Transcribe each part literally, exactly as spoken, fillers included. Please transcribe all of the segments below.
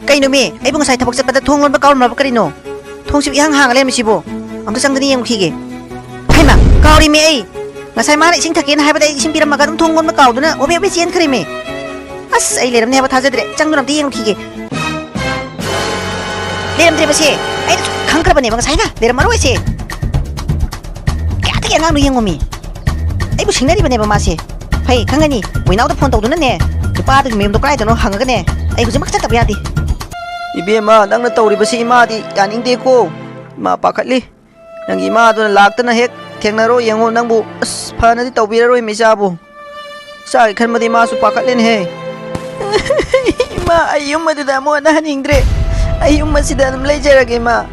ꯀꯩꯅꯣꯃꯤ, ꯑꯩꯕꯨ ꯉꯁꯥꯏ ꯊꯕꯛ ꯆꯠꯄꯗ ꯊꯣꯡ ꯂꯣꯟꯕ ꯀꯥꯎꯔꯝꯂꯕ ꯀꯔꯤꯅꯣ? ꯊꯣꯡꯁꯤꯕꯨ ꯏꯍꯥꯡ ꯍꯥꯡꯉ ꯂꯩꯔꯝꯃꯤꯁꯤꯕꯨ? ꯑꯝꯇ ꯆꯪꯗꯅ ꯌꯦꯡꯉꯨꯈꯤꯒꯦ꯫ ꯍꯩꯃꯥ, ꯀꯥꯎꯔꯤꯃꯤ ꯑꯩ꯫ ꯉꯁꯥꯏ ꯃꯥꯅ ꯏꯁꯤꯡ ꯊꯛꯀꯦꯅ ꯍꯥꯏꯕꯗ ꯑꯩ ꯏꯁꯤꯡ ꯄꯤꯔꯝꯃꯒ ꯑꯗꯨꯝ ꯊꯣꯡ ꯂꯣꯟꯕ ꯀꯥꯎꯗꯨꯅ ꯍꯣꯕꯦ ꯍꯣꯕꯦ ꯆꯦꯟꯈ꯭ꯔꯦꯃꯤ꯫ ꯑꯁ, ꯑꯩ ꯂꯩꯔꯝꯅꯦ ꯍꯥꯏꯕ ꯊꯥꯖꯗ꯭ꯔꯦ꯫ ꯆꯪꯗꯨꯅ ꯑꯝꯇ ꯌꯦꯡꯉꯨꯈꯤꯒꯦ꯫ ꯂꯩꯔꯝꯗ꯭ꯔꯦꯕꯁꯦ꯫ ꯑꯩꯅ ꯁꯨꯝ ꯈꯪꯈ꯭ꯔꯕꯅꯦꯕ ꯉꯁꯥꯏꯅ ꯂꯩꯔꯝꯃꯔꯣꯏꯁꯦ꯫ ꯀꯌꯥꯗꯒꯤ ꯑꯉꯥꯡꯅꯣ ꯌꯦꯡꯉꯣꯃꯤ꯫ ꯑꯩꯕꯨ ꯁꯤꯡꯅꯔꯤꯕꯅꯦꯕ ꯃꯥꯁꯦ꯫ ꯐꯩ ꯈꯪꯒꯅꯤ, ꯃꯣꯏꯅꯥꯎꯗ ꯐꯣꯟ ꯇꯧꯗꯨꯅꯅꯦ, ꯅꯨꯄꯥꯗꯨꯒꯤ ꯃꯌꯨꯝꯗꯣ ꯀꯗꯥꯏꯗꯅꯣ ꯍꯪꯉꯒꯅꯦ, ꯑꯩ ꯍꯧꯖꯤꯛꯃꯛ ꯆꯠꯇꯕ ꯌꯥꯗꯦ꯫ ꯏꯕꯦꯝꯃ, ꯅꯪꯅ ꯇꯧꯔꯤꯕꯁꯤ ꯏꯃꯥꯗꯤ ꯌꯥꯅꯤꯡꯗꯦꯀꯣ꯫ ꯏꯃꯥ ꯄꯥꯈꯠꯂꯤ꯫ ꯅꯪꯒꯤ ꯏꯃꯥꯗꯨꯅ ꯂꯥꯛꯇꯅ ꯍꯦꯛ ꯊꯦꯡꯅꯔꯣ ꯌꯦꯡꯉꯣ, ꯅꯪꯕꯨ ꯑꯁ ꯐꯅꯗꯤ ꯇꯧꯕꯤꯔꯔꯣꯏ ꯃꯤꯆꯥꯕꯨ꯫ ꯏꯆꯥꯒꯤ ꯈꯟꯕꯗꯤ ꯃꯥꯁꯨ ꯄꯥꯈꯠꯂꯦꯅꯦꯍꯦ꯫ ꯏꯃꯥ, ꯑꯩ ꯌꯨꯝ ꯑꯗꯨꯗ ꯑꯃꯨꯛ ꯍꯟꯅ ꯍꯟꯅꯤꯡꯗ꯭ꯔꯦ꯫ ꯑꯩ ꯌꯨꯝ ꯑꯁꯤꯗ ꯑꯗꯨꯝ ꯂꯩꯖꯔꯒꯦ, ꯏꯃꯥ꯫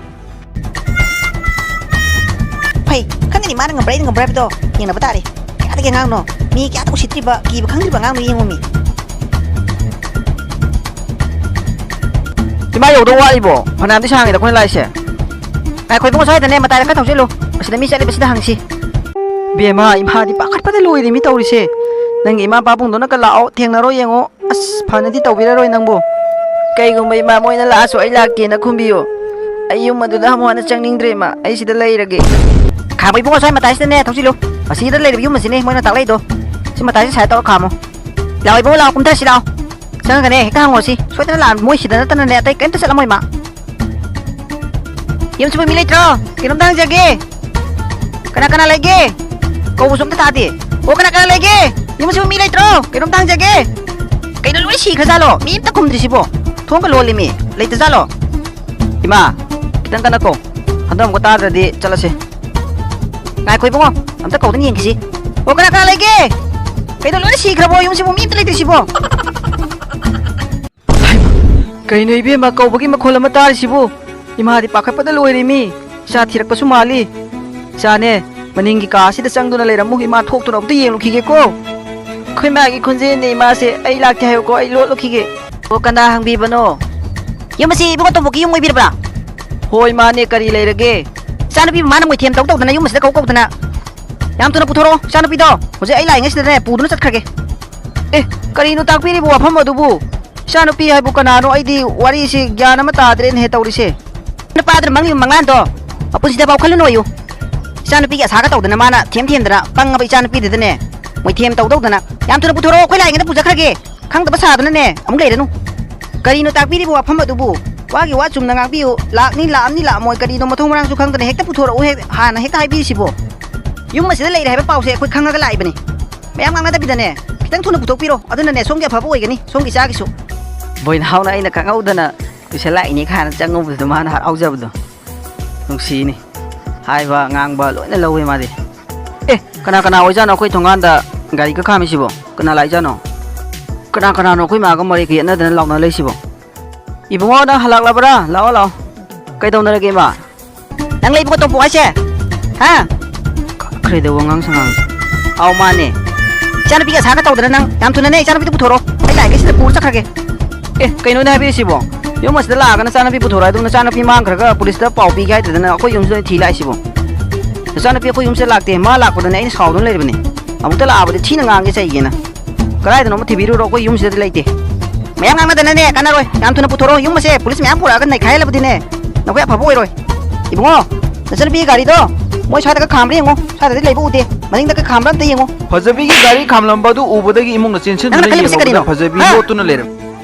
ꯐꯩ, ꯈꯪꯒꯅꯤ ꯃꯥꯅ ꯉꯝꯕ꯭ꯔꯥ ꯑꯩꯅ ꯉꯝꯕ꯭ꯔꯥ ꯍꯥꯏꯕꯗꯣ꯫ ꯌꯦꯡꯅꯕ ꯇꯥꯔꯦ꯫ ꯀꯌꯥꯗꯒꯤ ꯑꯉꯥꯡꯅꯣ? ꯃꯤ ꯀꯌꯥꯗ ꯎꯁꯤꯠꯇ꯭ꯔꯤꯕ, ꯀꯤꯕ ꯈꯪꯗ꯭ꯔꯤꯕ ꯑꯉꯥꯡꯅꯣ ꯌꯦꯡꯉꯣꯃꯤ꯫ ꯏꯃꯥ ꯌꯧꯗꯧ ꯋꯥꯠꯂꯤꯕꯣ? ꯐꯅꯌꯥꯝꯗꯤ ꯁꯥꯡꯉꯦꯗ ꯑꯩꯈꯣꯏꯅ ꯂꯥꯛꯏꯁꯦ꯫ ꯉꯥꯏꯈꯣ ꯏꯕꯨꯡꯉꯣ, ꯁ꯭ꯋꯥꯏꯗꯅꯦ ꯃꯇꯥꯏꯗ ꯈꯔ ꯊꯧꯖꯤꯜꯂꯨ꯫ ꯑꯁꯤꯗ ꯃꯤ ꯆꯠꯂꯤꯕꯁꯤꯗ ꯍꯪꯁꯤ꯫ ꯕꯦꯝꯃ, ꯏꯃꯥꯗꯤ ꯄꯥꯈꯠꯄꯗ ꯂꯣꯏꯔꯦ ꯃꯤ ꯇꯧꯔꯤꯁꯦ꯫ ꯅꯪꯒꯤ ꯏꯃꯥ ꯄꯥꯕꯨꯡꯗꯨꯅ ꯀ ꯂꯥꯛꯑꯣ, ꯊꯦꯡꯅꯔꯣ ꯌꯦꯡꯉꯣ꯫ ꯑꯁ, ꯐꯅꯗꯤ ꯇꯧꯕꯤꯔꯔꯣꯏ ꯅꯪꯕꯨ꯫ ꯀꯩꯒꯨꯝꯕ ꯏꯃꯥ ꯃꯣꯏꯅ ꯂꯥꯛꯑꯁꯨ ꯑꯩ ꯂꯥꯛꯇꯦꯅ ꯈꯨꯝꯕꯤꯌꯨ꯫ ꯑꯩ ꯌꯨꯝ ꯑꯗꯨꯗ ꯑꯃꯨꯛ ꯍꯟꯅ ꯆꯪꯅꯤꯡꯗ꯭ꯔꯦ ꯏꯃꯥ, ꯑꯩ ꯁꯤꯗ ꯂꯩꯔꯒꯦ꯫ ꯈꯥꯝꯃꯣ ꯏꯕꯨꯡꯉꯣ, ꯁ꯭ꯋꯥꯏ ꯃꯇꯥꯏꯁꯤꯗꯅꯦ ꯊꯧꯖꯤꯜꯂꯨ꯫ ꯑꯁꯤꯗ ꯂꯩꯔꯤꯕ ꯌꯨꯝ ꯑꯁꯤꯅꯦ ꯃꯣꯏꯅ ꯇꯥꯛꯂꯛꯏꯗꯣ꯫ ꯁꯤ ꯃꯇꯥꯏꯁꯤ ꯁꯥꯏꯠ ꯇꯧꯔ ꯈꯥꯝꯃꯣ꯫ ꯂꯥꯛꯑꯣ ꯏꯕꯨꯡꯉꯣ, ꯂꯥꯛꯑꯣ, ꯀꯨꯝꯊꯔꯁꯤ ꯂꯥꯛꯑꯣ꯫ ꯆꯪꯉꯒꯅꯦ ꯍꯦꯛꯇ ꯍꯪꯉꯣ ꯁꯤ꯫ ꯁꯣꯏꯗꯅ ꯂꯥꯛꯑ-, ꯃꯣꯏ ꯁꯤꯗ ꯅꯠꯇꯅꯅꯦ ꯑꯇꯩ ꯀꯩꯝꯇ ꯆꯠꯂꯝꯃꯣꯏ ꯃꯥ꯫ ꯌꯨꯝꯁꯤꯕꯨ ꯃꯤ ꯂꯩꯇ꯭ꯔꯣ? ꯀꯩꯅꯣꯝꯇ ꯍꯪꯖꯒꯦ꯫ ꯀꯅꯥ ꯀꯅꯥ ꯂꯩꯒꯦ? ꯀꯧꯕꯁꯨ ꯑꯝꯇ ꯇꯥꯗꯦ꯫ ꯑꯣ, ꯀꯅꯥ ꯀꯅꯥ ꯂꯩꯒꯦ? ꯌꯨꯝꯁꯤꯕꯨ ꯃꯤ ꯂꯩꯇ꯭ꯔꯣ? ꯀꯩꯅꯣꯝꯇ ꯍꯪꯖꯒꯦ꯫ ꯀꯩꯅꯣ ꯂꯣꯏ ꯁꯤꯈ꯭ꯔꯖꯥꯠꯂꯣ? ꯃꯤ ꯑꯝꯇ ꯈꯨꯝꯗ꯭ꯔꯤꯁꯤꯕꯣ? ꯊꯣꯡꯒ ꯂꯣꯜꯂꯤꯃꯤ꯫ ꯂꯩꯇꯖꯥꯠꯂꯣ? ꯏꯃꯥ, ꯈꯤꯇꯪ ꯀꯟꯅ ꯀꯧ꯫ ꯍꯟꯗꯛ ꯑꯃꯨꯛꯀ ꯇꯥꯗ꯭ꯔꯗꯤ ꯆꯠꯂꯁꯦ꯫ ꯉꯥꯏꯈꯣ ꯏꯕꯨꯡꯉꯣ, ꯑꯝꯇ ꯀꯧꯗꯅ ꯌꯦꯡꯈꯤꯁꯤ꯫ ꯑꯣ, ꯀꯅꯥ ꯀꯅꯥ ꯂꯩꯒꯦ? ꯀꯩꯅꯣ ꯂꯣꯏ ꯁꯤꯈ꯭ꯔꯕꯣ? ꯌꯨꯝꯁꯤꯕꯨ ꯃꯤ ꯑꯝꯇ ꯂꯩꯇ꯭ꯔꯤꯁꯤꯕꯣ? ꯀꯩꯅꯣ ꯏꯕꯦꯝꯃ, ꯀꯧꯕꯒꯤ ꯃꯈꯣꯜ ꯑꯃ ꯇꯥꯔꯤꯁꯤꯕꯨ? ꯏꯃꯥꯗꯤ ꯄꯥꯈꯠꯄꯗ ꯂꯣꯏꯔꯦꯃꯤ꯫ ꯏꯆꯥ ꯊꯤꯔꯛꯄꯁꯨ ꯃꯥꯜꯂꯤ꯫ ꯏꯆꯥꯅꯦ, ꯃꯅꯤꯡꯒꯤ ꯀꯥ ꯑꯁꯤꯗ ꯆꯪꯗꯨꯅ ꯂꯩꯔꯝꯃꯨ꯫ ꯏꯃꯥ ꯊꯣꯛꯇꯨꯅ ꯑꯝꯇ ꯌꯦꯡꯂꯨꯈꯤꯒꯦꯀꯣ꯫ ꯑꯩꯈꯣꯏ ꯃꯥꯒꯤ ꯈꯣꯟꯖꯦꯜꯅꯦ ꯏꯃꯥꯁꯦ꯫ ꯑꯩ ꯂꯥꯛꯇꯦ ꯍꯥꯏꯌꯨꯀꯣ, ꯑꯩ ꯂꯣꯠꯂꯨꯈꯤꯒꯦ꯫ ꯑꯣ, ꯀꯅꯥ ꯍꯪꯕꯤꯕꯅꯣ? ꯌꯨꯝ ꯑꯁꯤ ꯏꯕꯨꯡꯉꯣ ꯇꯣꯝꯕꯣꯛꯀꯤ ꯌꯨꯝ ꯑꯣꯏꯕꯤꯔꯕ꯭ꯔꯥ? ꯍꯣꯏ, ꯃꯥꯅꯦ, ꯀꯔꯤ ꯂꯩꯔꯒꯦ? ꯏꯆꯥꯅꯨꯄꯤ ꯃꯃꯥꯅ ꯃꯣꯏꯊꯦꯝ ꯇꯧ ꯇꯧꯗꯅ ꯌꯨꯝ ꯑꯁꯤꯗ ꯀꯧ ꯀꯧꯗꯅ꯫ ꯌꯥꯝ ꯊꯨꯅ ꯄꯨꯊꯣꯔꯛꯑꯣ, ꯏꯆꯥꯅꯨꯄꯤꯗꯣ꯫ ꯍꯧꯖꯤꯛ ꯑꯩ ꯂꯥꯛꯏꯉꯩꯁꯤꯗꯅꯦ ꯄꯨꯗꯨꯅ ꯆꯠꯈ꯭ꯔꯒꯦ꯫ ꯑꯦ, ꯀꯔꯤꯅꯣ ꯇꯥꯛꯄꯤꯔꯤꯕ ꯋꯥꯐꯝ ꯑꯗꯨꯕꯨ? ꯏꯆꯥꯅꯨꯄꯤ ꯍꯥꯏꯕꯨ ꯀꯅꯥꯅꯣ? ꯑꯩꯗꯤ ꯋꯥꯔꯤꯁꯤ ꯒ꯭ꯌꯥꯟ ꯑꯃ ꯇꯥꯗ꯭ꯔꯦꯅꯦꯍꯦ ꯇꯧꯔꯤꯁꯦ꯫ ꯅꯨꯄꯥꯗꯨꯅ ꯃꯪꯂꯤꯕ ꯃꯪꯂꯥꯟꯗꯣ ꯃꯄꯨꯟꯁꯤꯗ ꯐꯥꯎ ꯈꯜꯂꯨꯅꯨꯌꯨ꯫ ꯏꯆꯥꯅꯨꯄꯤꯒꯤ ꯑꯁꯥꯒ ꯇꯧꯗꯅ ꯃꯥꯅ ꯊꯦꯝ ꯊꯦꯝꯗꯅ ꯄꯪꯉꯕ ꯏꯆꯥꯅꯨꯄꯤꯗꯨꯗꯅꯦ ꯃꯣꯏ ꯊꯦꯝ ꯇꯧꯗꯧꯗꯅ ꯌꯥꯝ ꯊꯨꯅ ꯄꯨꯊꯣꯔꯛꯑꯣ, ꯑꯩꯈꯣꯏ ꯂꯥꯛꯏꯉꯩꯗ ꯄꯨꯖꯈ꯭ꯔꯒꯦ꯫ ꯈꯪꯗꯕ ꯁꯥꯗꯅꯅꯦ ꯑꯃꯨꯛ ꯂꯩꯔꯅꯨ꯫ ꯀꯔꯤꯅꯣ ꯇꯥꯛꯄꯤꯔꯤꯕ ꯋꯥꯐꯝ ꯑꯗꯨꯕꯨ? ꯋꯥꯒꯤ ꯋꯥ ꯆꯨꯝꯅ ꯉꯥꯡꯕꯤꯌꯨ꯫ ꯂꯥꯛꯅꯤ, ꯂꯥꯛꯑꯝꯅꯤ, ꯂꯥꯛꯑꯝꯃꯣꯏ, ꯀꯔꯤꯅꯣ ꯃꯊꯣꯡ ꯃꯔꯥꯡꯁꯨ ꯈꯪꯗꯅ ꯍꯦꯛꯇ ꯄꯨꯊꯣꯔꯛꯎ ꯍꯦꯛ-, ꯍꯥꯟꯅ ꯍꯦꯛꯇ ꯍꯥꯏꯕꯤꯔꯤꯁꯤꯕꯣ? ꯌꯨꯝ ꯑꯁꯤꯗ ꯂꯩꯔꯦ ꯍꯥꯏꯕ ꯄꯥꯎꯁꯦ ꯑꯩꯈꯣꯏ ꯈꯪꯉꯒ ꯂꯥꯛꯏꯕꯅꯤ꯫ ꯃꯌꯥꯝ ꯉꯥꯡꯅꯗꯕꯤꯗꯅꯦ ꯈꯤꯇꯪ ꯊꯨꯅ ꯄꯨꯊꯣꯛꯄꯤꯔꯣ, ꯑꯗꯨꯅꯅꯦ ꯁꯣꯝꯒꯤ ꯑꯐꯕ ꯑꯣꯏꯒꯅꯤ, ꯁꯣꯝꯒꯤ ꯏꯆꯥꯒꯤꯁꯨ꯫ ꯕꯣꯏꯅꯥꯎꯅ ꯑꯩꯅ ꯈꯪꯍꯧꯗꯅ ꯇꯨꯏꯁꯟ ꯂꯥꯛꯏꯅꯤ ꯀꯥꯏꯅ ꯆꯪꯉꯨꯕꯗꯨꯗ ꯃꯥꯅ ꯍꯔꯥꯎꯖꯕꯗꯣ ꯅꯨꯡꯁꯤꯅꯤ꯫ ꯍꯥꯏꯕ ꯉꯥꯡꯕ ꯂꯣꯏꯅ ꯂꯧꯋꯦ ꯃꯥꯗꯤ꯫ ꯑꯦ, ꯀꯅꯥ ꯀꯅꯥ ꯑꯣꯏꯖꯥꯠꯅꯣ ꯑꯩꯈꯣꯏ ꯊꯣꯡꯒꯥꯟꯗ ꯒꯥꯔꯤꯒ ꯈꯥꯝꯃꯤꯁꯤꯕꯣ? ꯀꯅꯥ ꯂꯥꯛꯏꯖꯥꯠꯅꯣ? ꯀꯅꯥ ꯀꯅꯥꯅꯣ ꯑꯩꯈꯣꯏ ꯃꯥꯒ ꯃꯔꯩꯒ ꯌꯦꯠꯅꯗꯅ ꯂꯥꯎꯅ ꯂꯩꯁꯤꯕꯣ? "ꯏꯕꯨꯡꯉꯣ, ꯅꯪ ꯍꯜꯂꯛꯂꯕ꯭ꯔꯥ? ꯂꯥꯛꯑꯣ, ꯂꯥꯛꯑꯣ꯫ ꯀꯩꯗꯧꯅꯔꯒꯦ, ꯏꯃꯥ?" ꯅꯪ ꯂꯩꯕꯀꯣ ꯇꯣꯝꯄꯣꯛ ꯍꯥꯏꯁꯦ? ꯍꯥ? ꯀ-, ꯀꯔꯤꯗꯧꯕ ꯑꯉꯥꯡ ꯁꯉꯥꯡꯁꯦ? ꯑꯥꯎ, ꯃꯥꯅꯦ꯫ ꯏꯆꯥꯅꯨꯄꯤꯒ ꯑꯁꯥꯒ ꯇꯧꯗꯅ ꯅꯪ ꯌꯥꯝ ꯊꯨꯅꯅꯦ ꯏꯆꯥꯅꯨꯄꯤꯗꯨ ꯄꯨꯊꯣꯔꯛꯑꯣ꯫ ꯑꯩ ꯂꯥꯛꯏꯉꯩꯁꯤꯗ ꯄꯨꯔ ꯆꯠꯈ꯭ꯔꯒꯦ꯫ ꯑꯦ, ꯀꯩꯅꯣꯅꯦ ꯍꯥꯏꯕꯤꯔꯤꯁꯤꯕꯣ? ꯌꯨꯝ ꯑꯁꯤꯗ ꯂꯥꯛꯑꯒ ꯅꯆꯥꯅꯨꯄꯤ ꯄꯨꯊꯣꯔꯛꯑꯦ, ꯑꯗꯨꯒ ꯅꯆꯥꯅꯨꯄꯤ ꯃꯥꯡꯈ꯭ꯔꯒ ꯄꯨꯂꯤꯁꯇ ꯄꯥꯎ ꯄꯤꯒꯦ ꯍꯥꯏꯗꯗꯅ ꯑꯩꯈꯣꯏ ꯌꯨꯝꯁꯤꯗ ꯑꯣꯏꯅ ꯊꯤ ꯂꯥꯛꯏꯁꯤꯕꯣ? ꯅꯆꯥꯅꯨꯄꯤ ꯑꯩꯈꯣꯏ ꯌꯨꯝꯁꯤꯗ ꯂꯥꯛꯇꯦ, ꯃꯥ ꯂꯥꯛꯄꯗꯅꯦ ꯑꯩꯅ ꯁꯥꯎꯗꯨꯅ ꯂꯩꯔꯕꯅꯤ꯫ ꯑꯃꯨꯛꯇ ꯂꯥꯛꯑꯕꯗꯤ ꯊꯤꯅ ꯉꯥꯡꯒꯦ ꯆꯩꯒꯦꯅ꯫ ꯀꯗꯥꯏꯗꯅꯣ ꯑꯃ ꯊꯤꯕꯤꯔꯨꯔꯣ, ꯑꯩꯈꯣꯏ ꯌꯨꯝꯁꯤꯗꯗꯤ ꯂꯩꯇꯦ꯫ ꯃꯌꯥꯝ ꯉꯥꯡꯅꯗꯅꯅꯦ ꯀꯥꯟꯅꯔꯣꯏ, ꯌꯥꯝ ꯊꯨꯅ ꯄꯨꯊꯣꯔꯛꯑꯣ꯫ ꯌꯨꯝ ꯑꯁꯦ ꯄꯨꯂꯤꯁ ꯃꯌꯥꯝ ꯄꯨꯔꯛꯑꯒ ꯅꯩꯈꯥꯏꯍꯜꯂꯕꯗꯤꯅꯦ ꯅꯈꯣꯏ ꯑꯐꯕ ꯑꯣꯏꯔꯣꯏ꯫ ꯏꯕꯨꯡꯉꯣ, ꯅꯆꯥꯅꯨꯄꯤꯒꯤ ꯒꯥꯔꯤꯗꯣ ꯃꯣꯏ ꯁ꯭ꯋꯥꯏꯗꯒ ꯈꯥꯝꯕ꯭ꯔꯥ ꯌꯦꯡꯉꯣ, ꯁ꯭ꯋꯥꯏꯗꯗꯤ ꯂꯩꯕ ꯎꯗꯦ, ꯃꯅꯤꯡꯗꯒ ꯈꯥꯝꯕ꯭ꯔꯥ ꯑꯝꯇ ꯌꯦꯡꯉꯣ꯫ ꯐꯖꯕꯤꯒꯤ ꯒꯥꯔꯤ ꯈꯥꯝꯂꯝꯕꯗꯨ ꯎꯕꯗꯒꯤ ꯏꯃꯨꯡꯅ ꯅꯪꯅ ꯆꯦꯟꯁꯤꯟꯗꯨꯅ ꯈꯜꯂꯤꯕꯁꯤ ꯌꯦꯡꯕꯗ ꯀꯔꯤꯅꯣ? ꯐꯖꯕꯤ ꯍꯥ? ꯂꯣꯠꯇꯨꯅ ꯂꯩꯔꯝꯃꯤ꯫